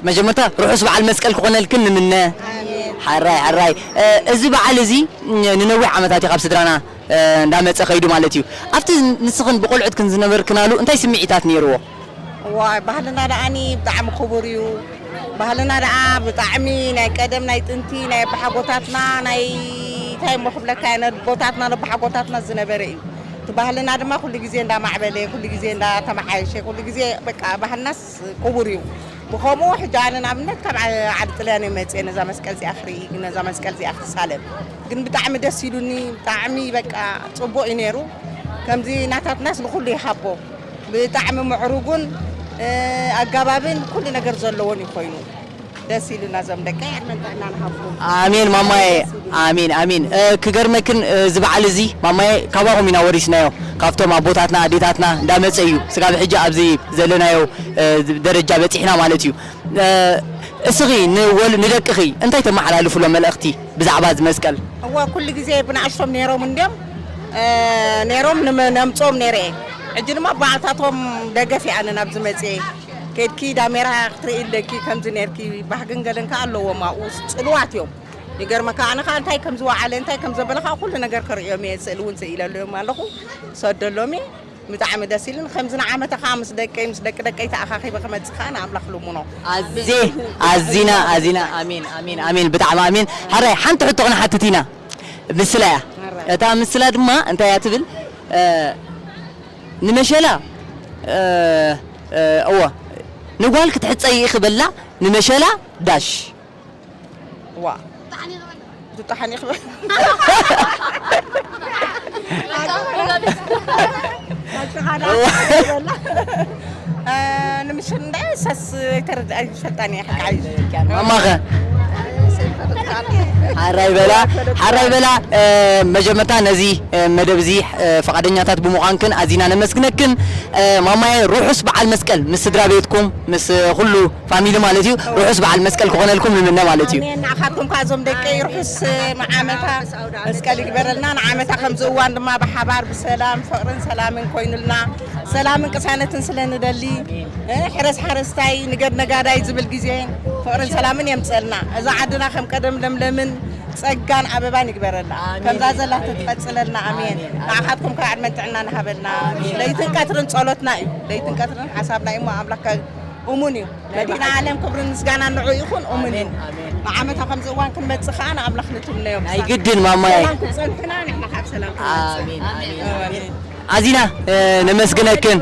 መጀመርታ ርሑስ በዓል መስቀል ክኾነልክን ንምነ። ኣሜን። ሓራይ፣ ሓራይ። እ፣ እዚ በዓል እዚ፣ እ፣ ንነዊሕ ዓመታት እዩ ካብ ስድራና፣ እ፣ እንዳመጸ ከይዱ ማለት እዩ። ኣብቲ ንስኽን ብቆልዑትክን ዝነበርክናሉ እንታይ ስምዒታት ነይርዎ? ዋይ፣ ባህልና ደኣኒ ብጣዕሚ ክቡር እዩ። ባህልና ደኣ ብጣዕሚ ናይ ቀደም ናይ ጥንቲ ናይ ኣቦሓጎታትና ናይ እንታይ እሞ ክብለካ እየ፣ ነቦታትና ነቦሓጎታትና ዝነበረ እዩ። እቲ ባህልና ድማ ኩሉ ግዜ እንዳማዕበለ፣ ኩሉ ግዜ እንዳተመሓየሸ፣ ኩሉ ግዜ በቃ ባህልናስ ክቡር እዩ። ብኸምኡ ሕጂ ኣነ ንኣብነት ካብ ዓ-፣ ዓዲ ጥልያን እየ መፅየ ነዛ መስቀል እዚኣ ክርኢ፣ ነዛ መስቀል እዚኣ ክሳለም። ግን ብጣዕሚ ደስ ኢሉኒ፣ ብጣዕሚ በቃ ፅቡቕ እዩ ነይሩ። ከምዚ ናታትናስ ንኹሉ ይሃቦ። ብጣዕሚ ምዕሩጉን፣ እ፣ ኣጋባብን ኩሉ ነገር ዘለዎን እዩ ኮይኑ። ደስ ኢሉና እዞም ደቀይ ዕድመን ጥዕናን ሃብኩም። ኣሜን ማማዬ፣ ኣሜን፣ ኣሜን። እ፣ ክገርመክን፣ እ፣ እዚ በዓል እዚ ማማዬ ካባኹም ኢና ወሪስናዮ። ካብቶም ኣቦታትና ኣዴታትና እንዳመጸ እዩ ስጋብ ሕጂ ኣብዚ ዘለናዮ፣ እ፣ ደረጃ በጺሕና ማለት እዩ። እ፣ እስኺ ንወል-፣ ንደቅኺ እንታይ ተመሓላልፍሎም መልእኽቲ ብዛዕባ እዚ መስቀል? እወ፣ ኩሉ ግዜ ብንኣሽቶም ነይሮም እንድዮም፣ እ፣ ነይሮም፣ ንመ-፣ ነምጾም ነይረ እየ። ሕጂ ድማ ብዓልታቶም ደገፍ እየ ኣነ ናብዚ መጽየ። ኬድኪ ዳሜራ ክትርኢ ኣለኪ፣ ከምዚ ነይርኪ፣ ባህግን ገለን ከኣ ኣለዎም ኣብኡ፣ ጽሉዋት እዮም። ይገርመካ፣ ኣነ ከኣ እንታይ ከም ዝወዓለ፣ እንታይ ከም ዘበለ ከኣ ኩሉ ነገር ከርእዮም እየ፣ ስእሊ እውን ስኢለሎም ኣለኹ፣ ክሰደሎም እየ። ብጣዕሚ ደስ ኢሉን፣ ከምዚ ንዓመታ ከኣ ምስ ደቀይ፣ ምስ ደቂ ደቀይ ተኣኻኺበ ክመጽእ ከኣ ንኣምላኽ ልምኖ። ኣዜ-፣ ኣዚና፣ ኣዚና፣ ኣሜን፣ ኣሜን፣ ኣሜን፣ ብጣዕሚ ኣሜን። ሓራይ፣ ሓንቲ ሕቶ ክንሓትት ኢና። ምስላ እያ። ሓራይ። እታ ምስላ ድማ እንታይ እያ ትብል? እ፣ ንመሸላ፣ እ፣ እ፣ እወ፣ ንጓል ክትሕጸይ ኢኺ በላ፣ ንመሸላ ዳሽ። ዋ። ትጠሓኒ ክበል። እ፣ ንምሽን እንዳ ሰስ ኣይተረድኣ ይፈልጣኒ እየ፣ ሓቂ ሓይሽ። ማማኸ? ሓራይ በላ፣ ሓራይ በላ። እ፣ መጀመርታ ነዚ፣ እ፣ መደብ እዚ፣ እ፣ ፈቓደኛታት ብምዃንክን ኣዚና ነመስግነክን። እ፣ ማማየ ርሑስ በዓል መስቀል ምስ ስድራ ቤትኩም፣ ምስ፣ እ፣ ኩሉ ፋሚሊ ማለት እዩ። ርሑስ በዓል መስቀል ክኾነልኩም ንምነ ማለት እዩ። ኣሜን። ንዓኻትኩም ከኣ እዞም ደቀይ ርሑስ መዓመታ መስቀል ይግበረልና። ንዓመታ ከምዚ እዋን ድማ ብሓባር ብሰላም፣ ፍቕርን ሰላምን ኮይኑልና፣ ሰላምን ቅሳነትን ስለ ንደሊ፣ እ፣ ሕረስ ሓረስታይ፣ ንገድ ነጋዳይ ዝብል ግዜ ፍቕርን ሰላምን የምጸልና። እዛ ዓድና ከም ቀደም ለምለምን ጸጋን ኣበባን ይግበረላ። ኣሜን። ከምዛ ዘላ ትትቀጽለልና። ኣሜን። ኣሜን። ንዓኻትኩም ከኣ ዕድመን ጥዕናን ሃበልና። ኣሜን። ለይትን ቀትርን ጸሎትና እዩ። ለይትን ቀትርን ሓሳብና እዩ እሞ ኣምላኽ ከ-፣ እሙን እዩ። ናይ መድኃኔ በዓል ዓለም ክብርን ምስጋናን ንዑ ይኹን። እሙን እዩ። ኣሜን፣ ኣሜን። ንዓመታ ከምዚ እዋን ክንመጽእ ከኣ ንኣምላኽ ንትምነዮ። ናይ ግድን ማማዬ። ሰላም ክትጸንሑና ንሕና ከኣ ብሰላም ክንመጽእ። ኣሜን፣ ኣሜን፣ ኣሜን። ኣዚና፣ እ፣ ነመስግነክን።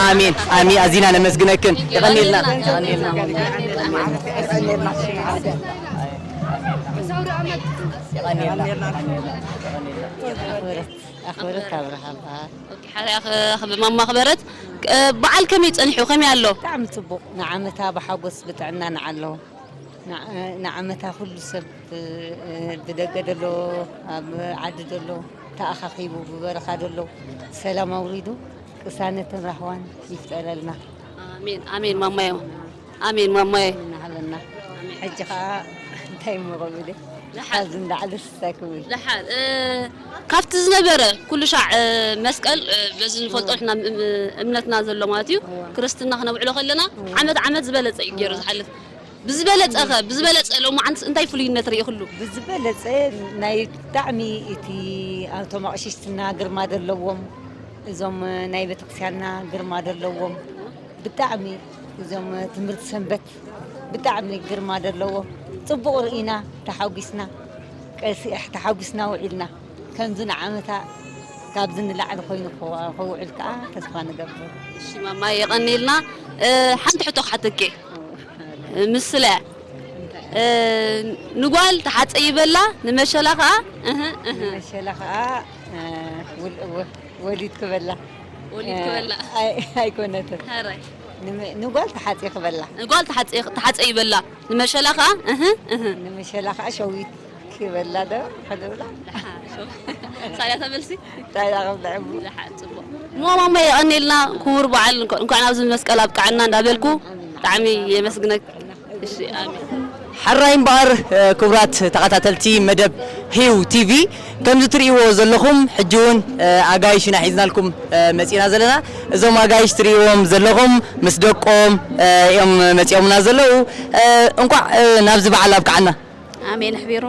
ኣሜን፣ ኣሜን። ኣዚና ነመስግነክን። የቐንየልና፣ የቐንየልና። የቐንየልና። ኣኽብረት ኣብርሃ እበሃል። ኦኬ፣ ሓራይ ኣኽ-፣ ኣኽ-፣ ማማ ኣኽበረት፣ እ፣ በዓል ከመይ ጸኒሑ? ከመይ ኣሎ? ብጣዕሚ ጽቡቕ። ንዓመታ ብሓጎስ ብጥዕና ንዓሎ። ንዓ-፣ ንዓመታ ኩሉ ሰብ፣ እ፣ ብደገ ደሎ፣ ኣብ ዓዲ ደሎ፣ ተኣኻኺቡ፣ ብበረኻ ደሎ፣ ሰላም ኣውሪዱ፣ ቅሳነትን ራህዋን ይፍጠረልና። ኣሜን፣ ኣሜን ማማየ። ኣሜን ማማየ። እናሃለና። ኣሜን። ሕጂ ኸዓ እንታይ እሞ ክብል? ደሓን። ካብዚ ንላዕሊ እንታይ ክብል? ደሓን፣ እ፣ ካብቲ ዝነበረ ኩሉ ሻዕ፣ እ፣ መስቀል፣ እ፣ በዚ ንፈልጦ እወ። ንሕና እም-፣ እምነትና ዘሎ ማለት እዩ። እወ። ክርስትና ክነብዕሎ ከለና እወ። ዓመት ዓመት ዝበለጸ እዩ ገይሩ እወ። ዝሓልፍ። ብዝበለጸ ኸ፣ ብዝበለጸ ሎማዓንትስ እንታይ ፍሉይነት ርኢኽሉ? ብዝበለጸ ናይ ብጣዕሚ እቲ ኣብቶም ኣቕሽሽትና ግርማ ዘለዎም፣ እዞም ናይ ቤተክርስትያንና ግርማ ዘለዎም፣ ብጣዕሚ እዞም ትምህርቲ ሰንበት ብጣዕሚ ግርማ ዘለዎም፣ ጽቡቕ ርኢና፣ ተሓጒስና፣ ቀሲሕ ተሓጒስና ውዒልና። ከምዚ ንዓመታ ካብዚ ንላዕሊ ኮይኑ ክዋ-፣ ክውዕል ከኣ ተስፋ ንገብር። እሺ ማማ፣ የቐንየልና። እ፣ ሓንቲ ሕቶ ክሓተኪ። እ፣ ምስለ፣ እ፣ ንጓል ተሓጸይ ይበላ፣ ንመሸላ ከኣ፣ እህ፣ እህ። ንመሸላ ከኣ፣ እ፣ ውል-፣ ወ-፣ ወሊድ ክበላ። ወሊድ እ፣ ክበላ። ኣይ-፣ ኣይኮነትን። ሕራይ። ንመ-፣ ንጓል ተሓጺ ክበላ። ንጓል ተሓጺ-፣ ተሓጸይ ይበላ፣ ንመሸላ ከኣ፣ እህ፣ እህ። ንመሸላ ከኣ ሸዊት ክበላ ዶ ክብላ። ደሓን፣ ሸው-፣ ሳልያታ መልሲ? እንታይ ኢላ ክብላ እሞ? ደሓን፣ ጽቡቕ። እሞ ማማ የቐንየልና፣ ክቡር በዓል፣ እንኳ-፣ እንኳዕ ናብዚ መስቀል ኣብቅዓና እንዳበልኩ፣ ብጣዕሚ የመስግነክ። እሺ፣ ኣሜን። ሕራይ እምበኣር፣ እ፣ ክቡራት ተኸታተልቲ መደብ ሂው ቲቪ፣ ከምዚ ትርእይዎ ዘለኹም፣ ሕጂ እውን፣ እ፣ ኣጋይሽ ኢና ሒዝናልኩም፣ እ፣ መጺእና ዘለና። እዞም ኣጋይሽ ትርእይዎም ዘለኹም፣ ምስ ደቆም፣ እ፣ እዮም መጺኦምና ዘለዉ። እ፣ እንኳዕ፣ እ፣ ናብዚ በዓል ኣብቅዓና። ኣሜን። ኣሕቢሩ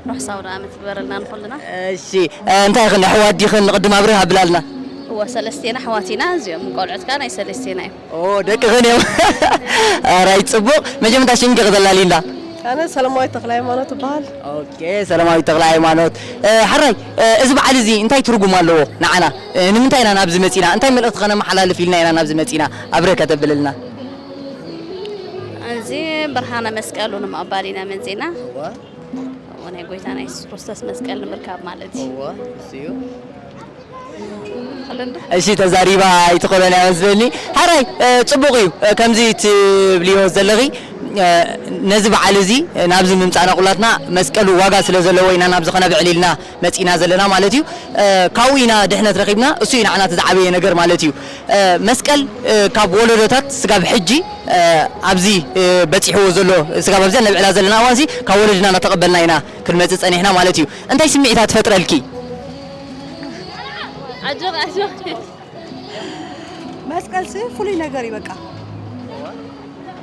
ርሑስ ኣውደ ዓመት ይግበረልና ንኹልና። እሺ፣ እ፣ እንታይ ኢኽን፣ ኣሕዋት ዲኽን? ንቕድም ኣብርህ ኣብላልና። እወ፣ ሰለስቴና ኣሕዋት ኢና። እዚኦም ቆልዑት ከኣ ናይ ሰለስቴና እዮም። ኦ፣ ደቅኽን እዮም። ኣራይ፣ ጽቡቕ። መጀመርታ ሽምኪ ክተላልይና። ኣነ ሰላማዊት ተኽለ ሃይማኖት እበሃል። ኦኬ፣ ሰላማዊት ተኽለ ሃይማኖት። እ፣ ሕራይ፣ እ፣ እዚ በዓል እዚ እንታይ ትርጉም ኣለዎ ንዓና? እ፣ ንምንታይ ኢና ናብዚ መፂና? እንታይ መልእኽቲ ከነመሓላልፍ ኢልና ኢና ናብዚ መፂና? ኣብረ ከተብልልና። እዚ ብርሃነ መስቀሉ ንምቕባል ኢና መፂና። እዎ፣ ናይ ጎይታና የሱስ ክርስቶስ መስቀል ንምርካብ ማለት እዩ። እዎ፣ እሱ እዩ። እሺ፣ ተዛሪባ ኣይትኾነን እያ መስለኒ። ሓራይ፣ እ፣ ጽቡቕ እዩ። እ፣ ከምዚ ትብልዮ ዘለኺ፣ እ፣ ነዚ በዓል እዚ፣ እ፣ ናብዚ ምምጻእና ኩላትና መስቀሉ ዋጋ ስለ ዘለዎ ኢና ናብዚ ከነብዕል ኢልና መጺና ዘለና ማለት እዩ። እ፣ ካብኡ ኢና ድሕነት ረኺብና፣ እሱ እዩ ንዓና እቲ ዝዓበየ ነገር ማለት እዩ። እ፣ መስቀል፣ እ፣ ካብ ወለዶታት ስጋብ ሕጂ፣ እ፣ ኣብዚ፣ እ፣ በጺሕዎ ዘሎ ስጋብ ኣብዚኣ ነብዕላ ዘለና እዋንሲ ካብ ወለድና እናተቐበልና ኢና ክንመጽእ ጸኒሕና ማለት እዩ። እንታይ ስምዒታት ትፈጥረልኪ? ኣጆኺ ኣጆኺ። መስቀልሲ ፍሉይ ነገር እዩ። በቃ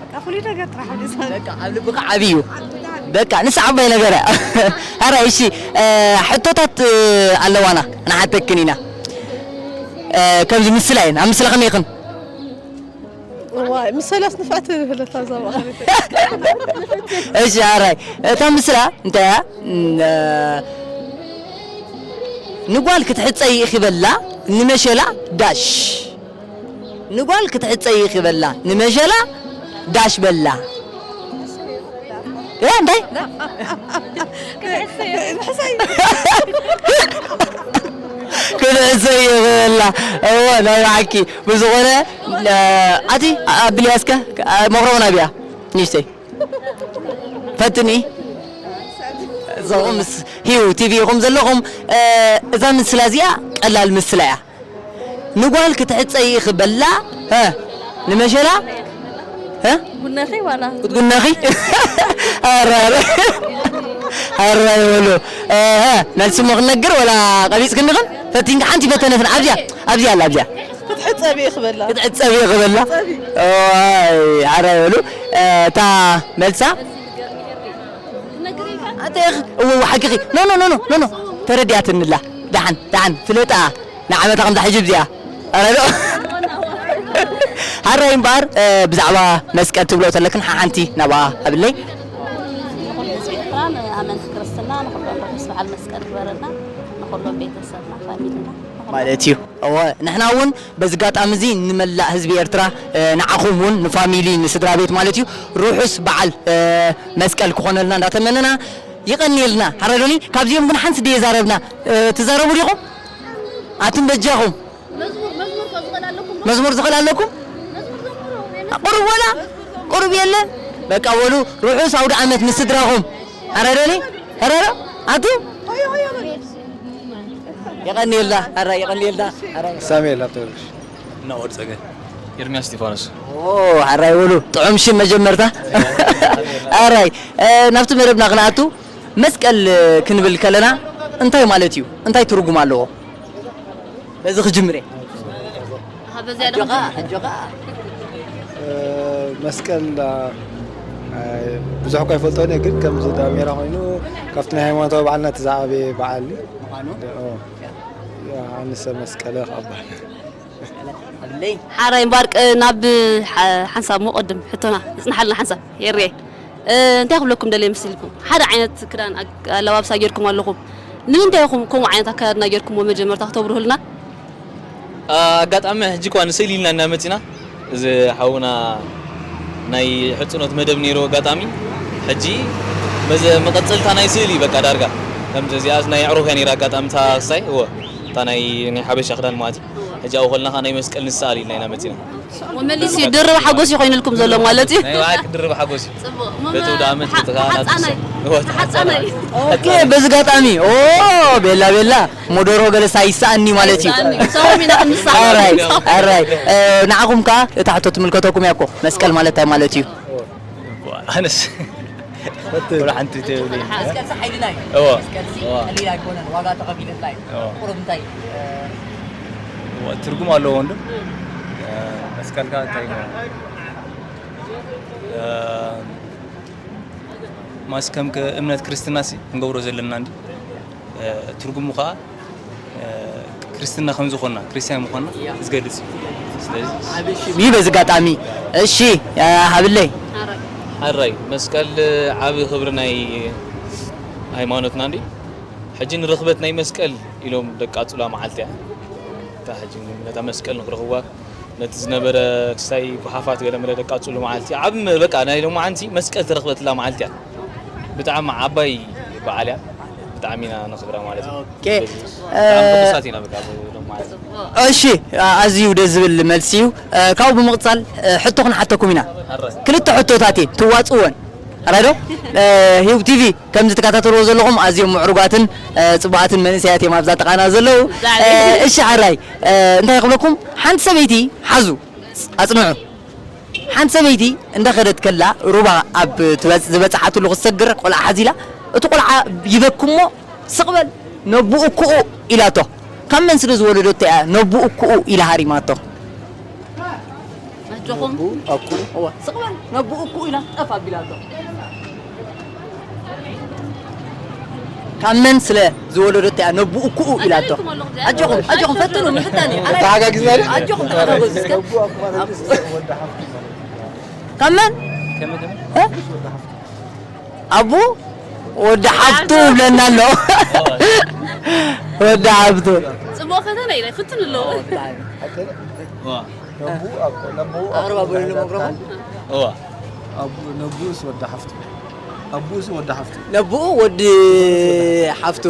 በቃ ፍሉይ ነገር ጥራሕ ወዲሳ በቃ ኣብ ልብኻ ዓብዩ። በቃ ንሳ ዓባይ ነገር እያ። ኣረ እሺ፣ እ፣ ሕቶታት፣ እ፣ ኣለዋና ንሓተክን ኢና። እ፣ ከምዚ ምስላ እየን። ኣብ ምስላ ከመይ ይኽን? እዋይ፣ ምሰላስ ንፍዕቲ ህለታ ዛባ። እሺ፣ ኣራይ። እታ ምስላ እንታይ እያ? እ፣ ንጓል ክትሕጸይ ኢኺ በላ፣ ንመሸላ ዳሽ። ንጓል ክትሕጸይ ኢኺ በላ፣ ንመሸላ ዳሽ በላ። እ፣ እንታይ? ክትሕሰይ ይኽእላ። እወ፣ ናይ ብሓቂ። ብዝኾነ፣ እ፣ ኣቲ፣ ኣብልያ እስከ፣ እ፣ መክሮፎን ኣብያ፣ ንእሽተይ። ፈትኒ። እዞም ምስ ሂው ቲቪ ኢኹም ዘለኹም፣ እ፣ እዛ ምስላ እዚኣ ቀላል ምስላ እያ። ንጓል ክትሕጸይ ኢኺ በላ፣ እ፣ ንመሸላ፣ እ? ጉነኺ ዋላ ክትጉነኺ? ኣረ፣ ኣረ። ኣረ ይበሉ። እ፣ እ፣ መልሲ እሞ ክንነግር ወላ ቀቢጽ ክንኽን? ፈቲንካ ሓንቲ ፈተነትና። ኣብዚኣ፣ ኣብዚኣ ኣላ፣ ኣብዚኣ። ክትሕጸቢ ኢኺ በላ። ክትሕጸቢ ኢኺ በላ። ዋይ፣ ኣረ ይበሉ። እ፣ እታ መልሳ? ኣንተ ኢኺ፣ እዎ፣ እዎ፣ ሓቂኺ። ኖ፣ ኖ፣ ኖ፣ ኖ፣ ኖ፣ ኖ። ተረዲኣትንላ። ደሓን፣ ደሓን፣ ፍለጣ። ንዓመታ ከምዛ ሕጂ ብዚኣ። ኣረ ዶ? ሓራይ እምበኣር፣ እ፣ ብዛዕባ መስቀል ትብሎ ተለክን ሓንቲ ናብኣ ኣብለይ። ንኹሉ ህዝቢ ኤርትራ፣ ንኣመንቲ ክርስትና፣ ንኹሎም ርሑስ በዓል መስቀል ግበረልና፣ ንኹሎም ቤተሰብና፣ ፋሚልና፣ ንኹሎም ማለት እዩ። እወ፣ ንሕና እውን በዚ ኣጋጣሚ እዚ ንመላእ ህዝቢ ኤርትራ፣ እ፣ ንዓኹም እውን፣ ንፋሚሊ፣ ንስድራ ቤት ማለት እዩ፣ ርሑስ በዓል፣ እ፣ መስቀል ክኾነልና እንዳተመነና፣ ይቐንየልና። ሓራይ ዶኒ፣ ካብዚኦም ግን ሓንቲ ድየ ዛረብና፣ እ፣ ትዛረቡ ዲኹም? ኣቱም በጃኹም። መዝሙር ዝኽእል ኣለኩም? ቁሩብ ወላ? ቁሩብ የለን? በቃ በሉ፣ ርሑስ ኣውደ ዓመት ምስ ስድራኹም። ሓራይ ዶኒ? ሓራይ ዶ? ኣቱ? የቐንየልና፣ ሓራይ የቐንየልና፣ ሓራይ። ሳሙኤል ሃብተወልድ። ናኦድ ጸጋይ። ኤርሚያስ እስጢፋኖስ። ኦ፣ ሓራይ በሉ፣ ጥዑም ሽም መጀመርታ። ሓራይ፣ እ፣ ናብቲ መደብና ክንኣቱ፣ መስቀል ክንብል ከለና እንታይ ማለት እዩ? እንታይ ትርጉም ኣለዎ? በዚ ክጅምር እየ። ኣጆኻ፣ ኣጆኻ። መስቀል፣ አ፣ ብዙሕ እኳ ኣይፈልጦን እየ፣ ግን ከምዚ ዳሜራ ኮይኑ ካብቲ ናይ ሃይማኖታዊ በዓልና እቲ ዝዓበየ በዓል እዩ። ምዃኑ? ኦ። ኣንሰ መስቀለ ካብ በዓል። ኣለይ። ሓራይ እምበኣር፣ ቅ-፣ ናብ ሓ-፣ ሓንሳብ እሞ ቅድም ሕቶና፣ ጽንሓልና ሓንሳብ፣ የርየ። እ፣ እንታይ ክብለኩም ደልየ መሲልኩም? ሓደ ዓይነት ክዳን ኣግ-፣ ኣለባብሳ ጌርኩም ኣለኹም። ንምንታይ ኢኹም ከምኡ ዓይነት ኣከዳድና ጌርኩምዎ መጀመርታ ክተብርሁልና? ኣጋጣሚ ሕጂ እኳ ንስእሊ ኢልና ኢና መጺና። እዚ ሓውና ናይ ሕጽኖት መደብ ነይሩ ኣጋጣሚ። ሕጂ መዘ-፣ መቐጸልታ ናይ ስእሊ በቃ ዳርጋ። ከምዚ እዚኣ ናይ ኣዕሩኽ እያ ነይራ ኣጋጣሚ እታ ክስታይ። እወ። እታ ናይ፣ ናይ ሓበሻ ክዳን ማለት እዩ። ሕጂ ኣብኡ ከለና ከኣ ናይ መስቀል ንሰኣል ኢልና ኢና መጺና። መሊሱ እዩ፣ ድርብ ሓጎስ እዩ ኮይኑልኩም ዘሎ ማለት እዩ። ናይ ብሓቂ ድርብ ሓጎስ እዩ። ጽቡቕ። በቲ ኣውደ ዓመት ሓ-፣ በቲ ከኣ ናቱ ተሓጻናይ። እወ፣ ተሓጻናይ። ኦኬ፣ በዚ ኣጋጣሚ፣ ኦ፣ ቤላ ቤላ፣ ሞደሮ ገለሳ ይሰኣኒ ማለት እዩ። ይሰኣኒ። ሰዎም ኢና ክንሰኣን። ኣራይ፣ ኣራይ። እ፣ ንዓኹም ከኣ እታ ሕቶ ትምልከተኩም እያ እኮ። መስቀል ማለት እንታይ ማለት እዩ? ኣነስ ወላ ሓንቲ ትብሊ። መስቀልሲ ሓይልና እዩ። እወ። መስቀልሲ እወ። ቀሊል ኣይኮነን፣ ዋጋ ተኸፊለላ እዩ። እወ። ቁሩብ እንታይ፣ እ፣ እወ፣ ትርጉም ኣለዎ እንዶ። እ፣ መስቀልካ እንታይ እዩ? እ፣ ማስ ከም ከ-፣ እምነት ክርስትናሲ ክንገብሮ ዘለና እንዲ። እ፣ ትርጉሙ ኸኣ፣ እ፣ ክርስትና ከም ዝኾንና፣ ክርስትያን ምዃንና ዝገልጽ እዩ። ስለዚ ዓቢ ሽም እዩ በዚ ኣጋጣሚ። እሺ፣ እ፣ ሃብለይ። ኣረ፣ ኣራይ መስቀል ዓቢ ክብሪ ናይ ሃይማኖትና እንዲ ሕጂ ንርኽበት ናይ መስቀል ኢሎም ደቃጽላ መዓልቲ እያ። እታ ሕጂ ነታ መስቀል ንኽረኽብዋ ነቲ ዝነበረ ክስታይ ጉሓፋት ገለ መለ ደቃጽሉ መዓልቲ ዓብ በቃ ናይ ሎማዓንቲ መስቀል ተረኽበትላ መዓልቲ እያ። ብጣዕሚ ዓባይ በዓል እያ። ብጣዕሚ ኢና ነኽብራ ማለት እዩ። ኦኬ። በዚ እ፣ ብጣዕሚ ቅዱሳት ኢና በቃ ሎማዓንቲ። እሺ፣ ኣዝዩ ደስ ዝብል መልሲ እዩ። እ፣ ካብኡ ብምቕጻል፣ እ፣ ሕቶ ክንሓተኩም ኢና። ኣረ። ክልተ ሕቶታት እየን፣ ትዋጽእወን። ኣራይ ዶ? እ፣ ሂብ ቲቪ ከም ዝትከታተልዎ ዘለኹም ኣዝዮም ምዕሩጋትን፣ እ፣ ጽቡቓትን መንእሰያት እዮም ኣብዛ ጥቓና ዘለዉ። ዛዕባ እ፣ እሺ፣ ሓራይ፣ እ፣ እንታይ ክብለኩም? ሓንቲ ሰበይቲ ሓዙ፣ ኣጽንዑ። ሓንቲ ሰበይቲ እንዳኸደት ከላ ሩባ ኣብ ትበጽ-፣ ዝበጽሓትሉ ክትሰግር ቆልዓ ሓዚላ፣ እቲ ቆልዓ ይበኪ እሞ ስቕ በል ነቡኡ እኩኡ ኢላቶ። ካብ መን ስለ ዝወለደቶ እያ ነቡኡ እኩኡ ኢላ ሃሪማቶ? ኣጆኹም። ነቡኡ ኣኩኡ። እወ፣ ስቕ በል ነቡኡ እኩኡ ኢላ ጠፍ ኣቢላቶ። ካብ መን ስለ ዝወለደቶ እያ ነቡኡ እኩኡ ኢላቶ? ኣጆኹም፣ ኣጆኹም፣ ፈትኑ፣ ምፍታን እዩ። ኣነ ተሓጋጊዝና ድዩ? ኣጆኹም፣ ተሓጋገዙ እስከ። ነቡኡ ኣኩኡ ማለት ወዲ ሓፍቱ ማለት እዩ። ካብ መን? ከመይ፣ ከመይ? እ? ኣቡ ወዲ ሓፍቱ ብለና ኣሎ። ወዲ ሓፍቱ። ጽቡቕ ፈተነ እዩ፣ ፍትን ኣለዎ። ዋ። ነቡ ኣብ-፣ ነቡ ኣቕርባ ኣብ-፣ በሉ ማይክሮፎን። እዋ። ኣቡ-፣ ነቡኡስ ወዲ ሓፍቱ። ኣቡኡስ ወዲ ሓፍቱ። ነቡኡ ወዲ ሓፍቱ።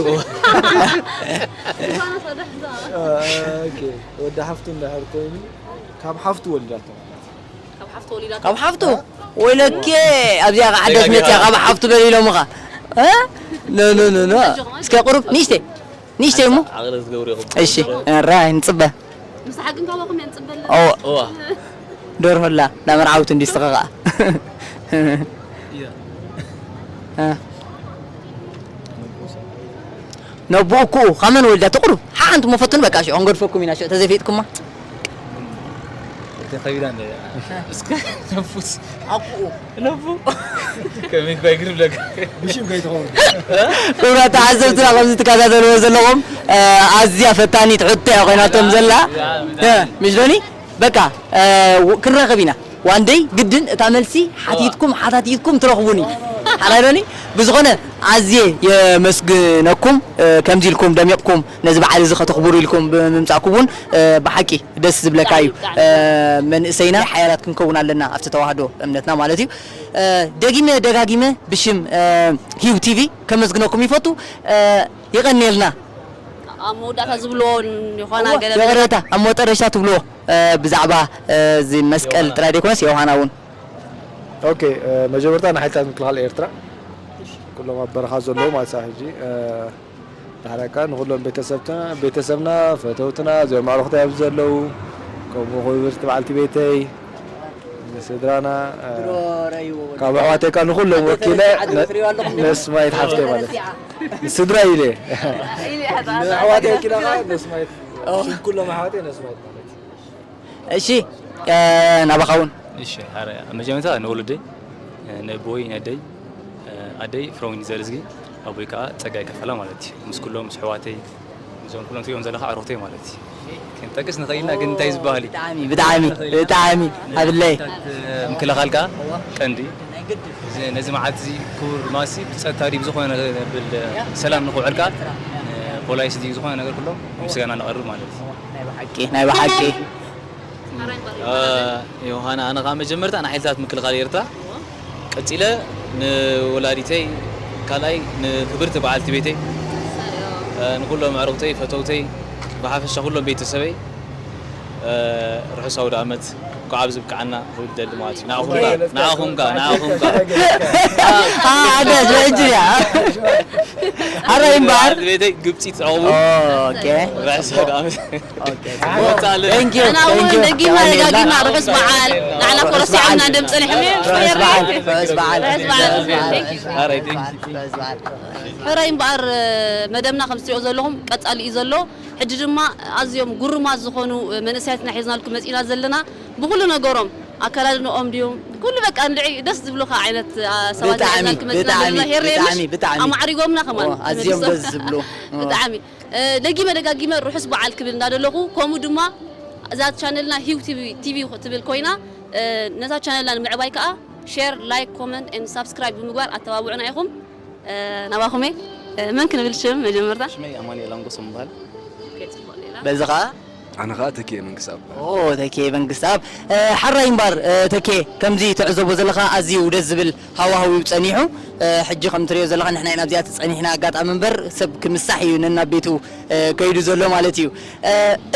ኦኬ። ወዲ ሓፍቱ እንድሕር ኮይኑ ካብ ሓፍቱ ወሊዳቶ ማለት እዩ። ካብ ሓፍቱ ወሊዳቶ። ካብ ሓፍቱ? ወይለኬ፣ ኣብዚኣ ኸዓ ሓዳሽ መጽያ ካብ ሓፍቱ በል ኢሎምኻ። እ? ኖ፣ ኖ፣ ኖ፣ ኖ። እስከ ቁሩብ፣ ንእሽተይ፣ ንእሽተይ እሞ። ዓቕሊ ዝገብሩ ኢኹም። እሺ፣ ራይ ንጽበ። ምሳሕ ግን ካባኹም እየ ንጽበ ኣለና። ኦ። እዋ። ደርሆ ኣላ፣ ናብ መርዓውቲ እንዲስተኻ ኸዓ። እያ። እ። ነቡኡ እኩኡ፣ ካብ መን ወሊዳቶ ቁሩብ? ሓሓንቲ እሞ ፈትኑ፣ በቃ፣ ሽዑ ክንገድፈኩም ኢና፣ ሽዑ ተዘይፈይጥኩማ። እቲ ከቢዳ እንደ እስከ ነፉስ። ኣኩኡ። ነፉ። ከመይ እኳ ይግርም ለካ። ብሽም ከይትኸውን። ክቡራት ተዓዘብትና፣ ከምዚ ትከታተልዎ ዘለኹም፣ እ፣ ኣዝያ ፈታኒት ሕቶ እያ ኮይናቶም ዘላ። እ፣ ምሽ ዶኒ? በቃ፣ እ፣ ው-፣ ክንራኸብ ኢና። ዋንደይ ግድን እታ መልሲ ሓቲትኩም፣ ሓታቲትኩም ትረኽቡኒ። ሓራይ ዶኒ? ብዝኾነ፣ ኣዝየ የመስግነኩም፣ እ፣ ከምዚ ኢልኩም ደሚቕኩም ነዚ በዓል እዚ ከተኽብሩ ኢልኩም ብምምጻእኩም እውን፣ እ፣ ብሓቂ ደስ ዝብለካ እዩ። ብጣዕሚ፣ ብጣዕሚ። እ፣ መንእሰይና ሓያላት ክንከውን ኣለና ኣብቲ ተዋህዶ እምነትና ማለት እዩ። እ፣ ደጊመ ደጋጊመ ብሽም፣ እ፣ ሂብ ቲቪ ከመስግነኩም ይፈቱ። እ፣ የቐንየልና። ኣብ መወዳእታ ዝብልዎ ይኾና እወ፣ ገለ ይቕሬታ፣ ኣብ መጠረሻ ትብልዎ፣ እ፣ ብዛዕባ፣ እ፣ እዚ መስቀል ዮሃና። ጥራይ ዘይኮነስ ዮሃና እውን። ኦኬ፣ እ፣ መጀመርታ ንሓይልታት ምክልኻል ኤርትራ፣ ኩሎም ኣብ በረኻ ዘለዉ ማለት እዩ ሕጂ፣ እ፣ ዳሕራካ ንኹሎም ቤተሰብትና፣ ቤተሰብና፣ ፈተውትና፣ እዚኦም ኣዕሩኽተይ ኣብዚ ዘለዉ፣ ከምኡ ክብርቲ በዓልቲ ቤተይ፣ ንስድራና፣ እ፣ ድሮ ረእይዎ ወዲ ካብ ኣሕዋተይ ከኣ ንኹሎም ኣቶ ወኪለ ተረሲዓ ነ-፣ ትሪኦ ኣለኹም ዶ? ነስማይት ሓፍተይ ማለት እዩ። ተረሲዓ። ንስድራ ኢለ። ኢለ እያ ንኣሕዋተይ ወኪለ ከኣ ነስማይት፣ ኦ። ሽም ኩሎም ኣሕዋተይ ነስማይት ማለት እዩ። እሺ፣ እ፣ ናባኻ እውን። እሺ፣ ሓረ-፣ መጀመርታ ንወለደይ፣ እ፣ ነቦይ፣ ነደይ፣ እ፣ ኣደይ ፍሮሚን ዘርዝጊ፣ ኣቦይ ከኣ ጸጋይ ከፈላ ማለት እዩ። ምስ ኩሎም፣ ምስ ኣሕዋተይ፣ እዞም ኩሎም ትሪኦም ዘለኻ ኣዕሩኽተይ ማለት እዩ። ክንጠቅስ ንኽእል ኢና፣ ግን እንታይ ዝበሃል እዩ? ብጣዕሚ፣ ብጣዕሚ፣ ብጣዕሚ፣ ኣብለይ። ምክልኻል ከኣ ቀንዲ። እዚ፣ ነዚ መዓልቲ እዚ ክቡር ማሲ ብጸጥታ ድዩ ብዝኾነ ነገር ብል ሰላም ንኽውዕል ከኣ፣ ፖላይስ ድዩ ዝኾነ ነገር ኩሎም ምስጋና ነቐርብ ማለት እዩ። ናይ ብሓቂ፣ ናይ ብሓቂ። እ፣ ዮሃና፣ ኣነ ኸኣ መጀመርታ ንሓይልታት ምክልኻል ኤርትራ፣ ቀጺለ ንወላዲተይ፣ ካልኣይ ንክብርቲ በዓልቲ ቤተይ፣ እ፣ ንኹሎም ኣዕሩኽተይ፣ ፈተውተይ፣ ብሓፈሻ ኩሎም ቤተሰበይ፣ እ፣ ርሑስ ኣውደ ኣመት፣ እንኳዕ ኣብዚ ብቅዓና ክብል ደሊ ማለት እዩ። ንዓኹም ከኣ፣ ንዓኹም ከኣ፣ ንዓኹም ከኣ። አ፣ ሓደ ሕጂ እያ። ኣረ እምበኣር። ቤተይ ግብጺ ትዕቕቡ። ኦ፣ ኦኬ። ርሑስ ኣውደ ኣመት። ኦኬ። ወጻለ። Thank you፣ ኣና እውን thank you። ደጊምና ደጋጊምና ርሑስ በዓል። ንዓና ኮረስ በዓል። ዓብና ደም ጸኒሕና። ርሑስ በዓል፣ ርሑስ በዓል፣ ርሑስ በዓል። ርሑስ በዓል። ኣረ፣ thank you። ርሑስ በዓል። ሕራይ እምበኣር፣ መደብና ከም ትሪኦ ዘለኹም ቀጻሊ እዩ ዘሎ። ሕጂ ድማ ኣዝዮም ጉሩማት ዝኾኑ መንእሰያትና ሒዝናልኩም መጺና ዘለና። ብኹሉ ነገሮም፣ ኣከዳድንኦም ድዩ፣ ኩሉ በቃ እንድዒ ደስ ዝብሉኻ ዓይነት፣ አ፣ ሰባት ኢና ብጣዕሚ፣ ሒዝናልኩም መጺና ብጣዕሚ፣ ዘለና። ሄሬ ምሽ ብጣዕሚ፣ ብጣዕሚ። ኣማዕሪጎምና ከማን ኦ፣ ኣዝዮም ተመሊሶም። ደስ ዝብሉ። ኦ። ብጣዕሚ። እ፣ ደጊመ ደጋጊመ ርሑስ በዓል ክብል እንዳደለኹ፣ ከምኡ ድማ እዛ ቻነልና ሂው ቲቪ፣ ቲቪ ትብል ኮይና፣ እ፣ ነዛ ቻነልና ንምዕባይ ከኣ ሼር፣ ላይክ፣ ኮመንት ኤንድ ሳብስክራይብ ብምግባር ኣተባብዑና ኢኹም። ናባኹም እየ። መን ክንብል ሽም መጀመርታ? ሽመይ ኣማኑኤል ኣንጎሶም ይበሃል። ኦኬ፣ ጽቡቕ ሌላ። በዚ ኸኣ ኣነ ኸኣ ተኪኤ መንግስኣብ። ኦ፣ ተኪኤ መንግስኣብ። ሓራይ እምባር፣ ተኪኤ፣ ከምዚ ትዕዘቦ ዘለኻ ኣዝዩ ደስ ዝብል ሃዋህው እዩ ጸኒሑ። ሕጂ ከም ትርእዮ ዘለኻ ንሕና ኢና ኣብዚኣ ተጸኒሕና ኣጋጣሚ እምበር ሰብ ክምሳሕ እዩ ነናብ ቤቱ ከይዱ ዘሎ ማለት እዩ።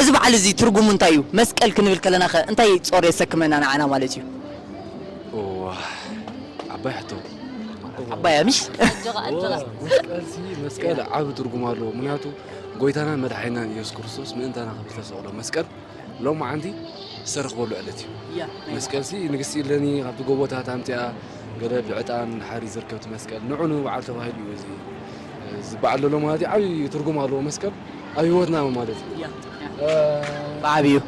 እዚ በዓል እዚ ትርጉሙ እንታይ እዩ? መስቀል ክንብል ከለና ኸ እንታይ ጾር የሰክመና ንዓና ማለት እዩ? እዋ፣ ዓባይ ሕቶ። ዓባይ ምሽ? ኣጆኻ፣ ኣጆኻ። መስቀልሲ፣ መስቀል ዓቢ ትርጉም ኣለዎ። ምኽንያቱ ጎይታናን መድሓኒናን ኢየሱስ ክርስቶስ ምእንታና ክብል ዝተሰቕሎ መስቀል ሎማዓንቲ ዝተረኽበሉ ዕለት እዩ። እያ፣ ናይ መስቀልሲ ንግስቲ ኢለኒ ካብቲ ጎቦታት ኣምጺኣ ገለ ብዕጣን ድሓር እዩ ዝርከብ እቲ መስቀል። ንዑ ንምብዓል ተባሂሉ እዩ እዚ ዝበዓል ዘሎ ማለት እዩ። ዓቢ ትርጉም ኣለዎ መስቀል ኣብ ህይወትና ማለት እዩ። እያ፣ እያ። እ፣ ብዓቢኡ።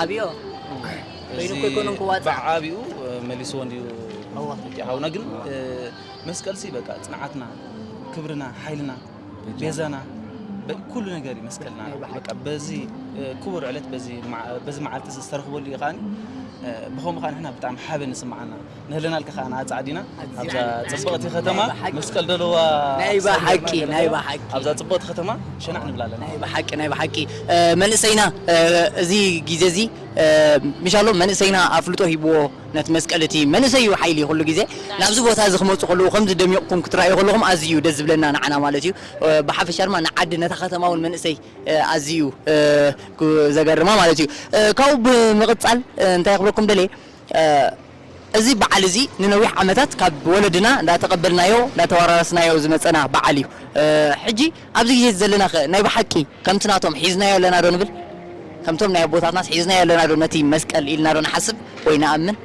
ዓቢኡ። እዚ ኮይኑ ኮይኮኖን ክዋጽእ። ብዓቢኡ፣ እ፣ መሊስዎ እንድዩ እዋ። ተኪ ሓውና። ግን፣ እ፣ መስቀልሲ በቃ ጽንዓትና፣ ክብርና፣ ሓይልና፣ ቤዛና፣ በ-፣ ኩሉ ነገር እዩ መስቀልና። ናይ ብሓቂ። በቃ በዚ፣ እ፣ ክቡር ዕለት፣ በዚ መዓ-፣ በዚ መዓልቲ እዚ ዝተረኽበሉ እዩ ከኣኒ፣ እ፣ ብኸምኡ ከኣ ንሕና ብጣዕሚ ሓበን ይስምዓና። ንህልናልካ ከኣ ንኣጻዕዲና፣ ኣዚና። ኣብዛ ጽብቕቲ ከተማ ናይ ብሓቂ። መስቀል ደለዋ ናይ ብሓቂ፣ ናይ ብሓቂ። ኣብዛ ጽብቕቲ ከተማ ሸናዕ ንብላ ኣለና። ናይ ብሓቂ፣ ናይ ብሓቂ። እ፣ መንእሰይና፣ እ፣ እዚ ግዜ እዚ፣ እ፣ ምሻሎ መንእሰይና ኣፍልጦ ሂብዎ ነቲ መስቀል እቲ መንእሰይ እዩ ሓይሊ ኩሉ ግዜ። ናብዚ ቦታ እዚ ክመጹ ከለዉ ከምዚ ደሚቕኩም ክትረኣዩ ከለኹም ኣዝዩ እዩ ደስ ዝብለና ንዓና ማለት እዩ። እ፣ ብሓፈሻ ድማ ንዓዲ ነታ ከተማ እውን መንእሰይ፣ እ፣ ኣዝዩ እዩ፣ እ፣ ክ-፣ ዘገርማ ማለት እዩ። እ፣ ካብኡ ብምቕጻል፣ እ፣ እንታይ ክብለኩም ደልየ፣ እ፣ እዚ በዓል እዚ ንነዊሕ ዓመታት ካብ ወለድና እንዳተቐበልናዮ እንዳተወራረስናዮ ዝመጸና በዓል እዩ። እ፣ ሕጂ ኣብዚ ግዜ እዚ ዘለና ኸ ናይ ብሓቂ ከምቲ ናቶም ሒዝናዮ ኣለና ዶ ንብል? ከምቶም ናይ ኣቦታትናስ ሒዝናዮ ኣለና ዶ ነቲ መስቀል ኢልና ዶ ንሓስብ ወይ ንኣምን?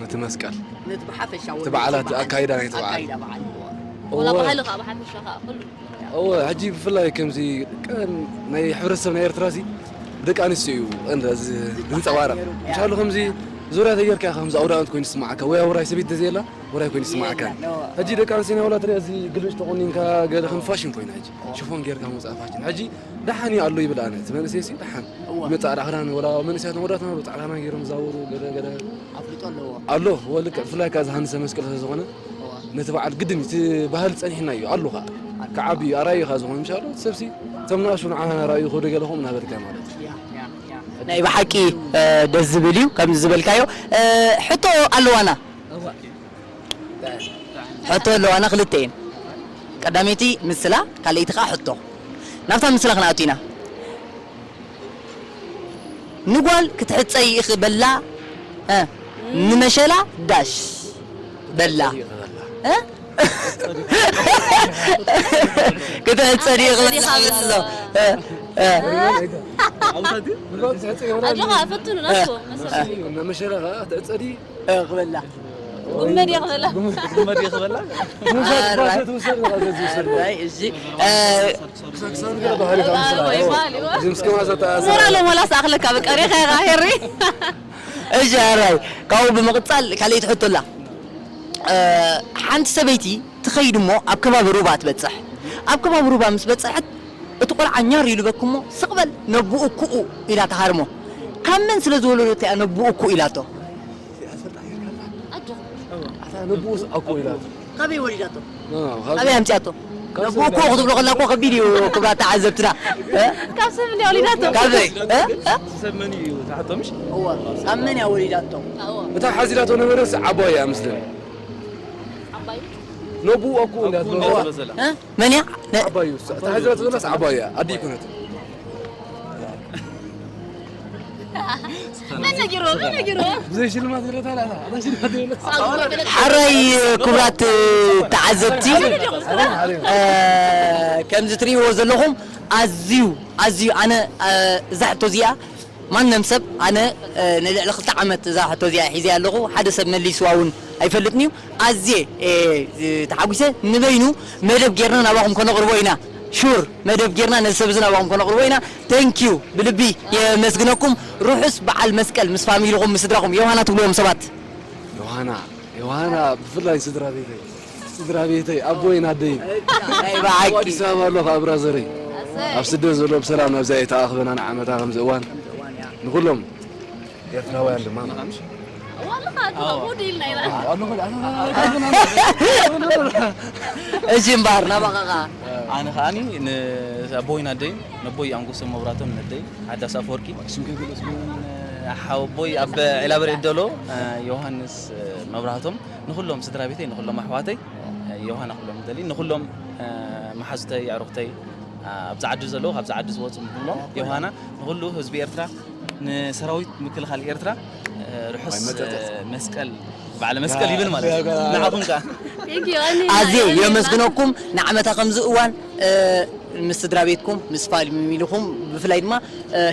ነቲ መስቀል። ነቲ ብሓፈሻ እቲ በዓላት ኣካይዳ ናይቲ በዓል። ኣካይዳ በዓል። ወላ እወ። ባህሊ ኸኣ ብሓፈሻ ኸኣ ኩሉ። እወ፣ ሕጂ ብፍላይ ከምዚ ቀን ናይ ሕብረተሰብ ናይ ኤርትራ ሲ ብደቂ ኣንስትዮ እዩ ቀንዲ እዚ ዝንጸባረቕ። ዝንጸባረቕ። ምሻሉ ከምዚ ዙርያ ተጌርካ ከምዚ ኣውደ ኣመት ኮይኑ ይስምዓካ ወይ ውራይ ሰበይቲ ተዘየላ ውራይ ኮይኑ ይስምዓካ። የለን፣ እወ። ሕጂ ደቂ ኣንስትዮ ናይ ወላ ትሪኦ እዚ ግልብጭ ተቆኒንካ ገለ ከም ፋሽን ኮይኑ ሕጂ ሽፎን ጌርካ ምውጻእ ፋሽን። ሕጂ ደሓን እዩ ኣሎ ይብል ኣነ። እቲ መንእሰይ ሲ ደሓን እወ። ይመጽእ ጻዕዳ ክዳን ወላ መንእሰያት ወዳትና ጻዕዳ ክዳን ጌሮም ዝዛወሩ ገለ ገለ ኣፍልጦ ኣለዎ። ኣሎ፣ እወ፣ ልክዕ። ብፍላይ ከኣ ዝሃንሰ መስቀል ስለ ዝኾነ እወ። ነቲ በዓል ግድን እዩ። እቲ ባህሊ ጸኒሕና እዩ፣ ኣሎ ከኣ። ኣሎ። ክዓቢ እዩ፣ ኣርኣዩ ከኣ ዝኾነ ምሻሉ እቲ ሰብሲ እቶም ንኣሽቱ ንዓና እናረኣዩ ክኸዱ ገለ ከምኡ እናበልካ ማለት እዩ። ያ፣ ያ፣ ያ። ናይ ብሓቂ፣ እ፣ ደስ ዝብል እዩ፣ ከምዚ ዝበልካዮ። እ፣ ሕቶ ኣለዋና። እወ። ሕቶ ኣለዋና ክልተ እየን። ቀዳመይቲ ምስላ፣ ካልኣይቲ ከኣ ሕቶ። ናብታ ምስላ ክንኣቱ ኢና። ንጓል ክትሕጸ ይእኽ በላ፣ እ፣ ንመሸላ ዳሽ በላ። እ? ክትሕጸ ይእኽ በላ ኣሎ። እ፣ እ። ኣጆኻ፣ ፈትኑ፣ ናስኮ፣ መሰረት። መሸላ ኸዓ ክትሕጸ ድዩ? እ፣ ክበላ። ጉመድ እየ ክበላ። ጉመድ እየ ክበላ። ትውሰድ፣ ኣራይ። ትውሰድ፣ ትውሰድ፣ ትውሰድ። ኣራይ፣ እሺ። እ፣ ክሳብ፣ ክሳብ ገለ ባህሪ ካብ ምስላ። ወይ ባህሪ፣ ወይ። እዚ ምስ ከማሳ ተኣሳሰረ። ሞራሎም ወላ ሰኣኽለካ፣ በቃ፣ ሪኻ ኢኻ፣ ሄሪ። እሺ፣ ኣራይ። ካብኡ ብምቕጻል፣ ካልኣይቲ ሕቶ ኣላ። እ፣ ሓንቲ ሰበይቲ ትኸይድ እሞ፣ ኣብ ከባቢ ሩባ ትበጽሕ። ኣብ ከባቢ ሩባ ምስ በጽሐት፣ እቲ ቆልዓ ኛር ኢሉ በኪ እሞ፣ ስቕ በል፣ ነቦኡ ኩኡ ኢላ ትሃርሞ። ካብ መን ስለ ዝወለደቶ እያ ነቦኡ ኩኡ ኢላቶ? ኣታ ነብኡስ ኣኮ ኢላ። ካበይ ወሊዳቶ? አ፣ ካብ ካበይ ኣምጺኣቶ? ካብ ነብኡ ሰብ እኮ ክትብሎ ከላ እኮ ከቢድ እዩ፣ ክብራት ተዓዘብትና። እ? ካብ ሰብ እንድያ ወሊዳቶ? ካበይ? እ? እ? ሰብ መን እዩ ዝሓቶ ምሽ? እዋ፣ ካብ መን እያ ወሊዳቶ? እዋ። እታ ሓዚላቶ ነበረስ ዓባይ እያ መስለኒ። ዓባይ? ነብኡ ኣኮ እንድያ ኣኮ ትብሎ። እንድያ ትብሎ ዘላ። እ? መን እያ? ነ- ዓባይ እዩ። እታ ሓዚላቶ ዘላስ ዓባይ እያ። ኣዲ ይኮነት። መን ነጊርዎ? መን ነጊርዎ? ብዘይ ሽልማት ይረታ ኣላ። ኣታ ሽልማት ይረታ። ሓራይ ክቡራት ተዓዘብቲ፣ እ፣ ከምዚ ትርእይዎ ዘለኹም ኣዝዩ፣ ኣዝዩ ኣነ፣ እ፣ እዛ ሕቶ እዚኣ ማንም ሰብ ኣነ፣ እ፣ ንልዕሊ ክልተ ዓመት እዛ ሕቶ እዚኣ ሒዘያ ኣለኹ። ሓደ ሰብ መሊስዋ እውን ኣይፈልጥን እዩ። ኣዝየ፣ እ፣ ተሓጒሰ ንበይኑ መደብ ጌርና ናባኹም ከነቕርቦ ኢና። ሹር መደብ ጌርና ነዚ ሰብ እዚ ናባኹም ከነቕርቦ ኢና። ተንኪዩ ብልቢ የመስግነኩም። ርሑስ በዓል መስቀል ምስ ፋሚሊኹም ምስ ስድራኹም። ዮሃና ትብልዎም ሰባት። ዮሃና፣ ዮሃና ብፍላይ ስድራ ቤተይ፣ ስድራ ቤተይ ኣቦይን ኣደይን ናይ ብሓቂ። ኣብ ኣዲስ ኣበባ ኣሎ ካብ ብራዘረይ ኣብ ስደት ዘሎ ብሰላም ናብዚኣ የተኣኽበና ንዓመታ ከምዚ እዋን ንኹሎም ኤርትራውያን ድማ ዋላ ኸዓ ኣዎ። ጉድ ኢልና ኢና። እሺ እምበኣር ናባኻ ኸዓ ኣነ ከዓኒ ንኣቦይን ኣደይን ነቦይ ኣንጎሶም መብራቶም ነደይ ሓዳስ ኣፈወርቂ ሓወቦይ ኣብ ዒላበሬ ደሎ ዮሃንስ መብራህቶም ንኩሎም ስድራ ቤተይ ንኩሎም ኣሕዋተይ ዮሃና ክብሎም ደሊ ንኩሎም መሓዙተይ ኣዕሩኽተይ ኣብዚ ዓዲ ዘለዉ ካብዚ ዓዲ ዝወፁ ንኩሎም ዮሃና ንኩሉ ህዝቢ ኤርትራ ንሰራዊት ምክልኻል ኤርትራ ርሑስ መስቀል በዓለ መስቀል ይብል ማለት እዩ። ንዓኹም ከ? ኣዝየ የመስግነኩም ንዓመታ ከምዚ እዋን ምስ ስድራ ቤትኩም ምስ ፋሚልኩም ብፍላይ ድማ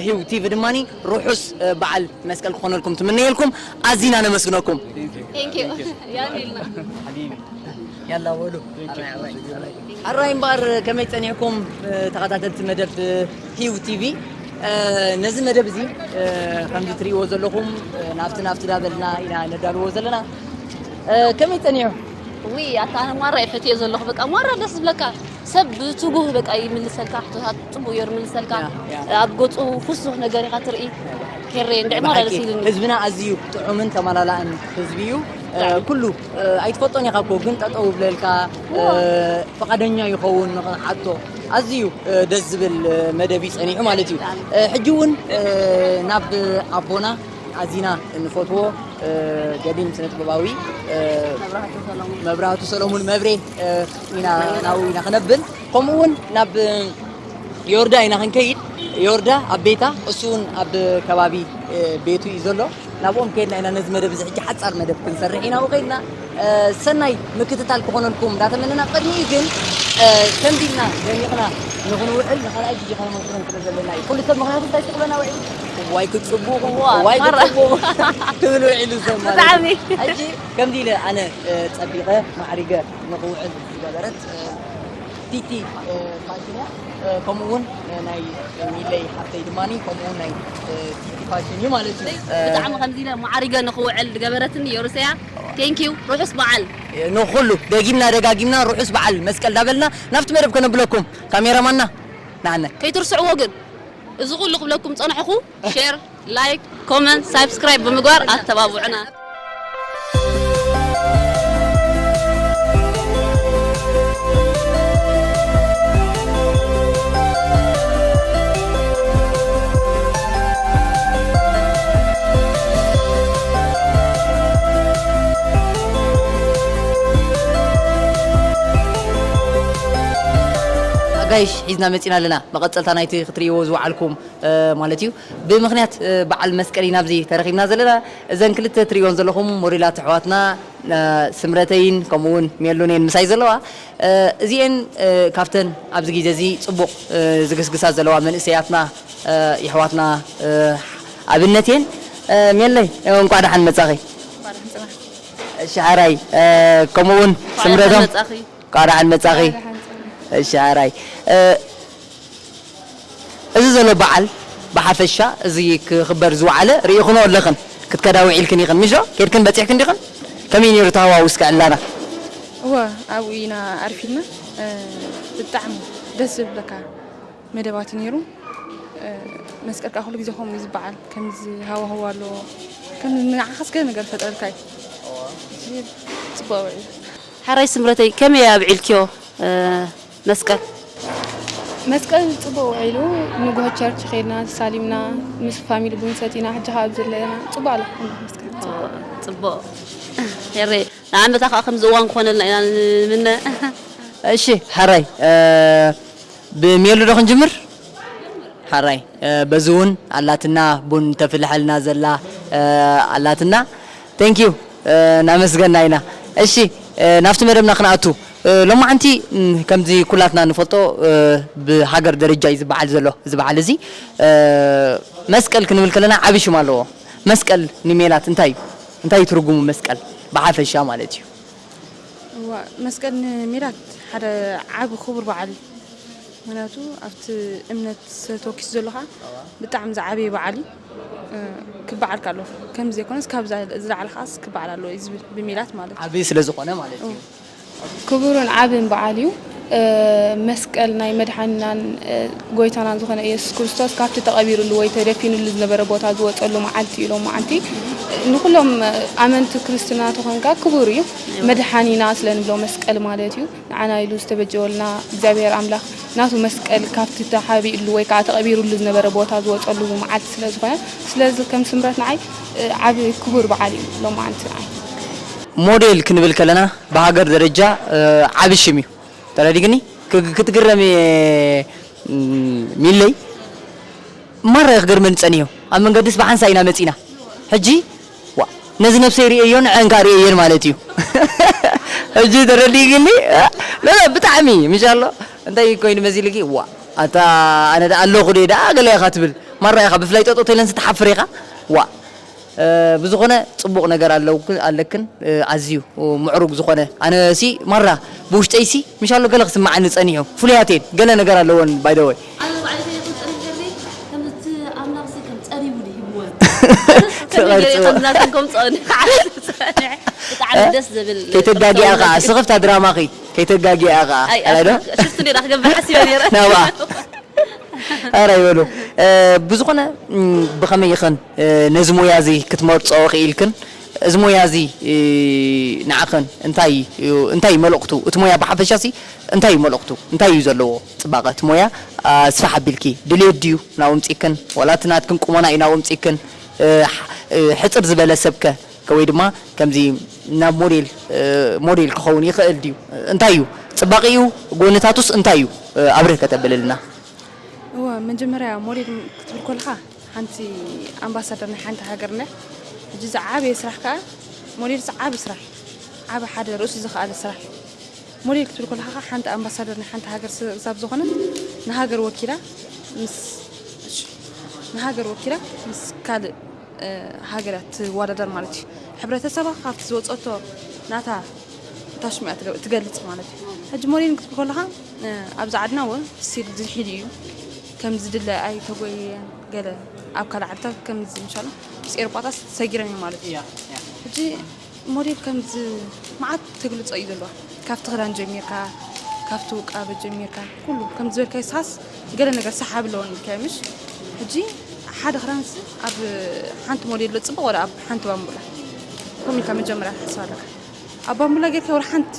ሂው ቲቪ ድማ ርሑስ በዓል መስቀል ክኾነልኩም ትምነየልኩም ኣዚና ነመስግነኩም። ያላ በሉ ኣራይ እምበኣር ከመይ ጸኒሕኩም ተኸታተልቲ መደብ ሂው ቲቪ ነዚ መደብ እዚ ከምዚ ትርእይዎ ዘለኹም ናብቲ ናብቲ ዳበልና ኢና ነዳልዎ ዘለና ከመይ ጸኒሑ ዊ ኣታ ኣነ ሟራ እየ ፈትዮ ዘለኹ በቃ ሟራ ደስ ዝብለካ ሰብ ብትጉህ በቃ ይምልሰልካ ሕቶታት ጽቡቅ ጌሩ ይምልሰልካ ኣብ ገጹ ፍሱህ ነገር ኢኻ ትርኢ ሄሬ እንድዒ ሞራል ደስ ኢሉኒ ህዝብና ኣዝዩ ጥዑምን ተመላላእን ህዝቢ እዩ ኩሉ ኣይትፈልጦን ኢኻ እኮ ግን ጠጠው ይብለልካ ፍቓደኛ ይኸውን ንኽንሓቶ ኣዝዩ ደስ ዝብል መደብ እዩ ጸኒሑ ማለት እዩ ሕጂ እውን ናብ ኣቦና ኣዚና እንፈትዎ ገዲም ስነ ጥበባዊ መብራህቱ ሰሎሙን መብሬ ኢና ናብኡ ኢና ክነብል ከምኡ እውን ናብ ዮርዳ ኢና ክንከይድ ዮርዳ ኣብ ቤታ እሱ እውን ኣብ ከባቢ ቤቱ እዩ ዘሎ ናብኦም ከይድና ኢና ነዚ መደብ እዚ ሕጂ ሓፃር መደብ ክንሰርሕ ኢና ከይድና ሰናይ ምክትታል ክኾነልኩም እንዳተመነና ቅድሚኡ ግን ከምዚ ኢልና ደሚቕና ንኽንውዕል ንኻልኣይ ግዜ ከነመንክሮ ንክእል ዘለና እዩ ኩሉ ሰብ ምክንያቱ እንታይ ስቕለና ውዒሉ ዋይ ክፅቡቕ ዋይ ክፅቡቕ ክብል ውዒሉ ሰብ ማለት እዩ ከምዚ ኢለ ኣነ ፀቢቐ ማዕሪገ ንኽውዕል ዝገበረት ቲቲ ፋሽን እያ ከምኡ እውን ናይ ሚለይ ሓፍተይ ድማ ከምኡ እውን ናይ ቲቲ ፋሽን እዩ ማለት እዩ ብጣዕሚ ከምዚ ኢለ ማዕሪገ ንኽውዕል ዝገበረትኒ የሩሰያ ቴንኪዩ ርሑስ በዓል ንኹሉ ደጊምና ደጋጊምና ርሑስ በዓል መስቀል ዳበልና ናብቲ መደብ ከነብለኩም ካሜራማና ንዓነ ከይትርስዕዎ ግን እዚ ኩሉ ክብለኩም ፀናሕኹ ሼር ላይክ ኮመንት ሳብስክራይብ ብምግባር ኣተባብዑና ጋይሽ ሒዝና መፂና ኣለና መቐፀልታ ናይቲ ክትርእይዎ ዝወዓልኩም ማለት እዩ ብምክንያት በዓል መስቀል ኢና ኣብዚ ተረኺብና ዘለና እዘን ክልተ ትርእዮን ዘለኹም ሞዴላት ኣሕዋትና ስምረተይን ከምኡ እውን ሜሉን እየን ምሳይ ዘለዋ እዚኤን ካብተን ኣብዚ ግዜ እዚ ፅቡቕ ዝግስግሳ ዘለዋ መንእሰያትና ይሕዋትና ኣብነት እየን ሜለይ እንኳዕ ደሓን መፃኺ እሺ ሓራይ ከምኡ እውን ስምረቶም እንኳዕ ደሓን መፃኺ እሺ ሓራይ እዚ ዘሎ በዓል ብሓፈሻ እዚ ክኽበር ዝወዓለ ርኢኽኖ ኣለኽን ክትከዳ ውዒልክን ኢኽን ምሾ ኬድክን በፂሕክን ዲኽን ከመይ ነይሩ ተሃዋውስካ ዕላና እወ ኣብኡ ኢና ኣርፊድና ብጣዕሚ ደስ ዝብለካ መደባት ነይሩ መስቀል ከዓ ኩሉ ግዜ ከምኡ እዩ ዝበዓል ከምዚ ሃዋህዋ ኣለዎ ከም ንዓኻስ ገለ ነገር ፈጠረልካ እዩ ጽቡቅ ውዒሉ ሓራይ ስምረተይ ከመይ ኣብዒልክዮ መስቀል መስቀል ጽቡቅ ውዒሉ ንጉሆ ቸርች ከይድና ተሳሊምና ምስ ፋሚሊ ቡን ሰቲና ሕጂ ከኣ ኣብዚ ኣለና ጽቡቅ ኣሎ መስቀል ጽቡቅ ሄረ ንዓመታ ከኣ ከምዚ እዋን ክኾነልና ኢና ንምነ እሺ ሕራይ ብሜሉ ዶ ክንጅምር ሓራይ በዚ እውን ኣላትና ቡን ተፍልሐልና ዘላ ኣላትና thank you እናመስገና ኢና እሺ ናብቲ መደብና ክንኣቱ ሎማዓንቲ ከምዚ ኩላትና ንፈልጦ ብሃገር ደረጃ እዩ ዝበዓል ዘሎ እዚ በዓል እዚ መስቀል ክንብል ከለና ዓቢ ሽም ኣለዎ መስቀል ንሜላት እንታይ እዩ እንታይ ትርጉሙ መስቀል ብሓፈሻ ማለት እዩ መስቀል ንሜላት ሓደ ዓቢ ክቡር በዓል እዩ ምክንያቱ ኣብቲ እምነት ተወኪሱ ዘሎ ከዓ ብጣዕሚ ዝዓበየ በዓል እዩ ክበዓል ከሎ ከም ዘይኮነስ ካብ ዝለዓለ ከዓስ ክበዓል ኣለዎ እዩ ዝብል ብሜላት ማለት እዩ ዓብዪ ስለ ዝኾነ ማለት እዩ ክቡርን ዓብን በዓል እዩ መስቀል ናይ መድሓኒናን ጎይታናን ዝኾነ ኢየሱስ ክርስቶስ ካብቲ ተቐቢሩሉ ወይ ተደፊኑሉ ዝነበረ ቦታ ዝወፀሉ መዓልቲ እዩ ሎም መዓልቲ ንኩሎም ኣመንቲ ክርስትና ተኾንካ ክቡር እዩ። መድሓኒና ስለ ንብሎ መስቀል ማለት እዩ። ንዓና ኢሉ ዝተበጀወልና እግዚኣብሔር ኣምላኽ ናቱ መስቀል ካብቲ ተሓቢእሉ ወይ ከዓ ተቐቢሩሉ ዝነበረ ቦታ ዝወፀሉ መዓልቲ ስለ ዝኾነ፣ ስለዚ ከም ስምረት ንዓይ ዓብ ክቡር በዓል እዩ ሎማዓንቲ ንዓይ። ሞዴል ክንብል ከለና ብሃገር ደረጃ ዓብ ሽም እዩ። ተረዲግኒ ክትግረም ሚለይ ማራ ክገርመኒ ጸኒሑ ኣብ መንገድስ ብሓንሳ ኢና መጺና ሕጂ ዋ ነዚ ነብሰይ ርእየዮ ንዐንካ ርእየየን ማለት እዩ ሕጂ ተረዲግኒ ብጣዕሚ ምሻሎ እንታይ ኮይኑ መሲልኪ ዋ ኣታ ኣነ ደኣ ኣለኹ ደኣ ገለ ኢኻ ትብል ማራ ኢኻ ብፍላይ ጠጦ ተይለንስ ትሓፍር ኢኻ ዋ ብዝኾነ ፅቡቕ ነገር ኣለክን ኣዝዩ ምዕሩግ ዝኾነ ኣነ ሲ ማራ ብውሽጠይ ሲ ምሻሎ ገለ ክስማዓኒ ፀኒሑ ፍሉያት እየን ገለ ነገር ኣለወን by the way ኣነ ባዕለይ ከይኹን ፀሪፍ ገብሪ ከምዚ እቲ ኣምላኽ ሲ ከም ፀሪቡ ድዩ ሂብወን ትቐርፅዎ ከምዛተን ከም ፀኒ ብጣዕሚ ደስ ዝብል ከይተጋጊኣ ከዓ ስኽፍታ ድራማኺ ከይተጋጊኣ ከዓ ኣይ ኣይ ዶ ሽፍት እንዴ ዳ ክገብር ሓሲበ ነይረ ናብኣ ኣረ ይበሉ ብዝኾነ ብኸመይ ኢኽን ነዚ ሞያ እዚ ክትመርፅኦ ክኢልክን እዚ ሞያ እዚ ንዓኽን እንታይ እንታይ መልእኽቱ እቲ ሞያ ብሓፈሻ ሲ እንታይ እዩ መልእኽቱ እንታይ እዩ ዘለዎ ፅባቐ እቲ ሞያ ስፋሕ ኣቢልኪ ድልየት ድዩ ናብኡ ምፂክን ዋላ እቲ ናትክን ቁመና እዩ ናብኡ ምፂክን ሕፅር ዝበለ ሰብከ ወይ ድማ ከምዚ ናብ ሞዴል ሞዴል ክኸውን ይኽእል ድዩ እንታይ እዩ ፅባቐኡ ጎንታቱስ እንታይ እዩ ኣብርህ ከተብልልና እወ መጀመርያ ሞዴል ክትብል ከለኻ ሓንቲ ኣምባሳደር ናይ ሓንቲ ሃገር እንድያ ሕጂ ዝዓበየ ስራሕ ከዓ ሞዴልስ ዓቢ ስራሕ ዓቢ ሓደ ርእሱ ዝኸኣለ ስራሕ እዩ ሞዴል ክትብል ከለኻ ከዓ ሓንቲ ኣምባሳደር ናይ ሓንቲ ሃገር ክሳብ ዝኾነት ንሃገር ወኪላ ምስ ንሃገር ወኪላ ምስ ካልእ ሃገር እያ ትወዳደር ማለት እዩ። ሕብረተሰባ ካብቲ ዝወፀቶ ናታ ታሽሙ እያ ትገ- ትገልፅ ማለት እዩ። ሕጂ ሞዴሊንግ ክትብል ከለኻ ኣብዚ ዓድና እውን ስቲል ዝሒድ እዩ። ከም ዝድለ ኣይተጎየየን ገለ ኣብ ካልእ ዓድታት ከም ዝምሻሉ ምስ ኤሮጳታት ሰጊረን እዩ ማለት እዩ። ሕጂ ሞዴል ከምዚ መዓት ተግልጾ እዩ ዘለዋ ካብቲ ክዳን ጀሚርካ ካብቲ ውቃበ ጀሚርካ ኩሉ ከም ዝበልካዮ ሳስ ገለ ነገር ሰሓቢ ኣለወን ኢልካዮ ምሽ ሕጂ ሓደ ክዳንስ ኣብ ሓንቲ ሞዴል ዶ ጽቡቕ ወላ ኣብ ሓንቲ ባምቡላ ከም ኢልካ መጀመርያ ክትሓስብ ኣለካ ኣብ ባምቡላ ጌርካ ወላ ሓንቲ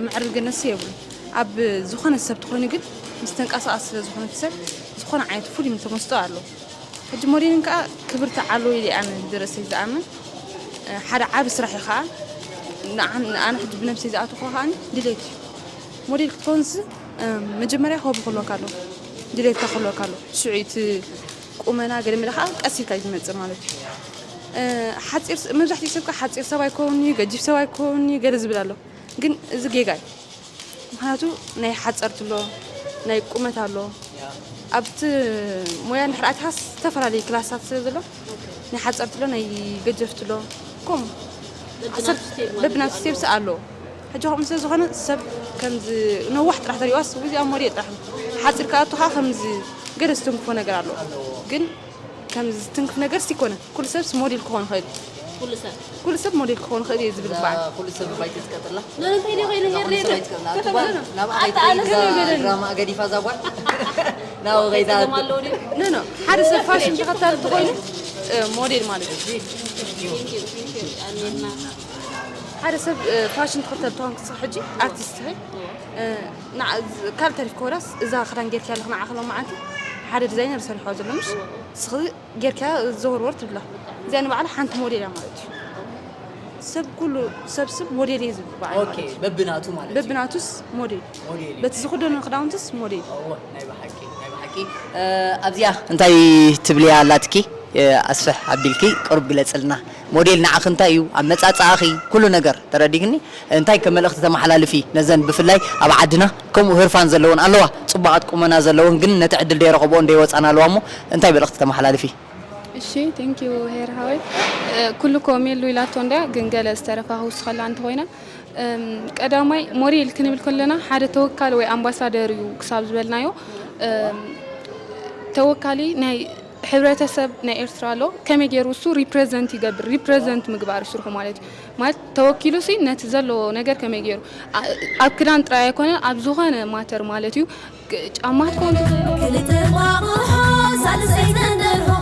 ምዕርግነሲ የብሉ ኣብ ዝኾነ ሰብ ተኾይኑ ግን ምስ ተንቀሳቐስ ስለ ዝኾነ ሰብ ዝኾነ ዓይነት ፍሉይ ተመስጦ ኣለዎ ሕጂ ሞዴሊን ከዓ ክብርቲ ዓሎ ኢለ ኣነ ብርእሰይ ዝኣምን ሓደ ዓቢ ስራሕ እዩ ከዓ ንኣነ ሕጂ ብነብሰይ ዝኣተኹ ከዓ ድሌት እዩ ሞዴል ክትኮንስ መጀመርያ ሆቢ ክህልወካ ኣለዎ ድሌትካ ክህልወካ ኣለዎ ሽዑ እቲ ቁመና ገለ መለ ከዓ ቀስ ኢልካ እዩ ዝመፅእ ማለት እዩ ሓፂር መብዛሕትኡ ሰብ ከዓ ሓፂር ሰብ ኣይከውን እዩ ገጂፍ ሰብ ኣይከውን እዩ ገለ ዝብል ኣሎ ግን እዚ ጌጋ እዩ ምክንያቱ ናይ ሓፀርቲ ኣሎ ናይ ቁመት ኣሎ ኣብቲ ሞያ እንድሕር ኣቲኻ ዝተፈላለዩ ክላሳት ስለ ዘሎ ናይ ሓፀርቲ ኣሎ ናይ ገጀፍቲ ኣሎ ከምኡ በብናቱ ስቴፕስ ኣሎ ሕጂ ከምኡ ስለ ዝኾነ ሰብ ከምዚ ነዋሕ ጥራሕ ተሪዋስ እዚ ኣብ ሞዴል ጥራሕ ሓፂር ከኣቱ ከዓ ከምዚ ገለ ዝትንክፎ ነገር ኣሎ ግን ከምዚ ዝትንክፍ ነገር ስይኮነ ኩሉ ሰብስ ሞዴል ክኾን ይኽእል እዩ ኩሉ ሰብ ሞዴል ክኾን ይኽእል እዩ ዝብል በዓል ኩሉ ሰብ ባይቲ ትቀጥላ ንንታይ ዲኺ ንሄር ሬድ ናብኣ ከይትኸይድ እዛ ድራማ ገዲፋ እዛ ጓል ናብኡ ከይዳ ኖ ሓደ ሰብ ፋሽን ተኸታሊ ተኾይኑ ሞዴል ማለት እዩ ሓደ ሰብ ፋሽን ተኸታሊ ተኾን ክስኻ ሕጂ ኣርቲስት ትኽእል ካልእ ተሪፍካ ወዳስ እዛ ክዳን ጌርኪ ኣለኽ ንዓ ከሎ መዓልቲ ሓደ ዲዛይነር ዝሰርሖ ዘሎ ምሽ ስኺ ጌርካ ዘወርወር ትብላ እዚኣ ንባዕላ ሓንቲ ሞዴል እያ ማለት እዩ ሰብ ኩሉ ሰብ ስብ ሞዴል እየ ዝብል በዓል ማለት እዩ በብናቱ ማለት እዩ በብናቱስ ሞዴል ሞዴል እዩ በቲ ዝኽደኖ ክዳውንትስ ሞዴል እወ ናይ ብሓቂ ናይ ብሓቂ ኣብዚኣ እንታይ ትብልያ ኣላትኪ ኣስፍሕ ኣቢልኪ ቅሩብ ግለፅልና ሞዴል ንዓኺ እንታይ እዩ ኣመፃፅኣኺ ኩሉ ነገር ተረዲግኒ እንታይ ከም መልእኽቲ ተመሓላልፊ ነዘን ብፍላይ ኣብ ዓድና ከምኡ ህርፋን ዘለወን ኣለዋ ፅቡቓት ቁመና ዘለወን ግን ነቲ ዕድል ደይረኸብኦ እንደይወፃና ኣለዋ እሞ እንታይ መልእኽቲ ተመሓላልፊ እሺ thank you ሄር ሃወይ ኩሉ ኮሜሉ ኢላቶ እንድያ ግን ገለ ዝተረፋ ክውስኸላ እንተኾይነ ቀዳማይ ሞዴል ክንብል ከለና ሓደ ተወካሊ ወይ ኣምባሳደር እዩ ክሳብ ዝበልናዮ ተወካሊ ናይ ሕብረተሰብ ናይ ኤርትራ ኣሎ ከመይ ገይሩ እሱ represent ይገብር represent ምግባር ስርሑ ማለት እዩ ማለት ተወኪሉ ሲ ነቲ ዘለዎ ነገር ከመይ ገይሩ ኣብ ክዳን ጥራይ ኣይኮነ ኣብ ዝኾነ matter ማለት እዩ ጫማ ክትኮን ትኽእል ክልተ ቋቑሖ ሳልሰይ ተንደርሆ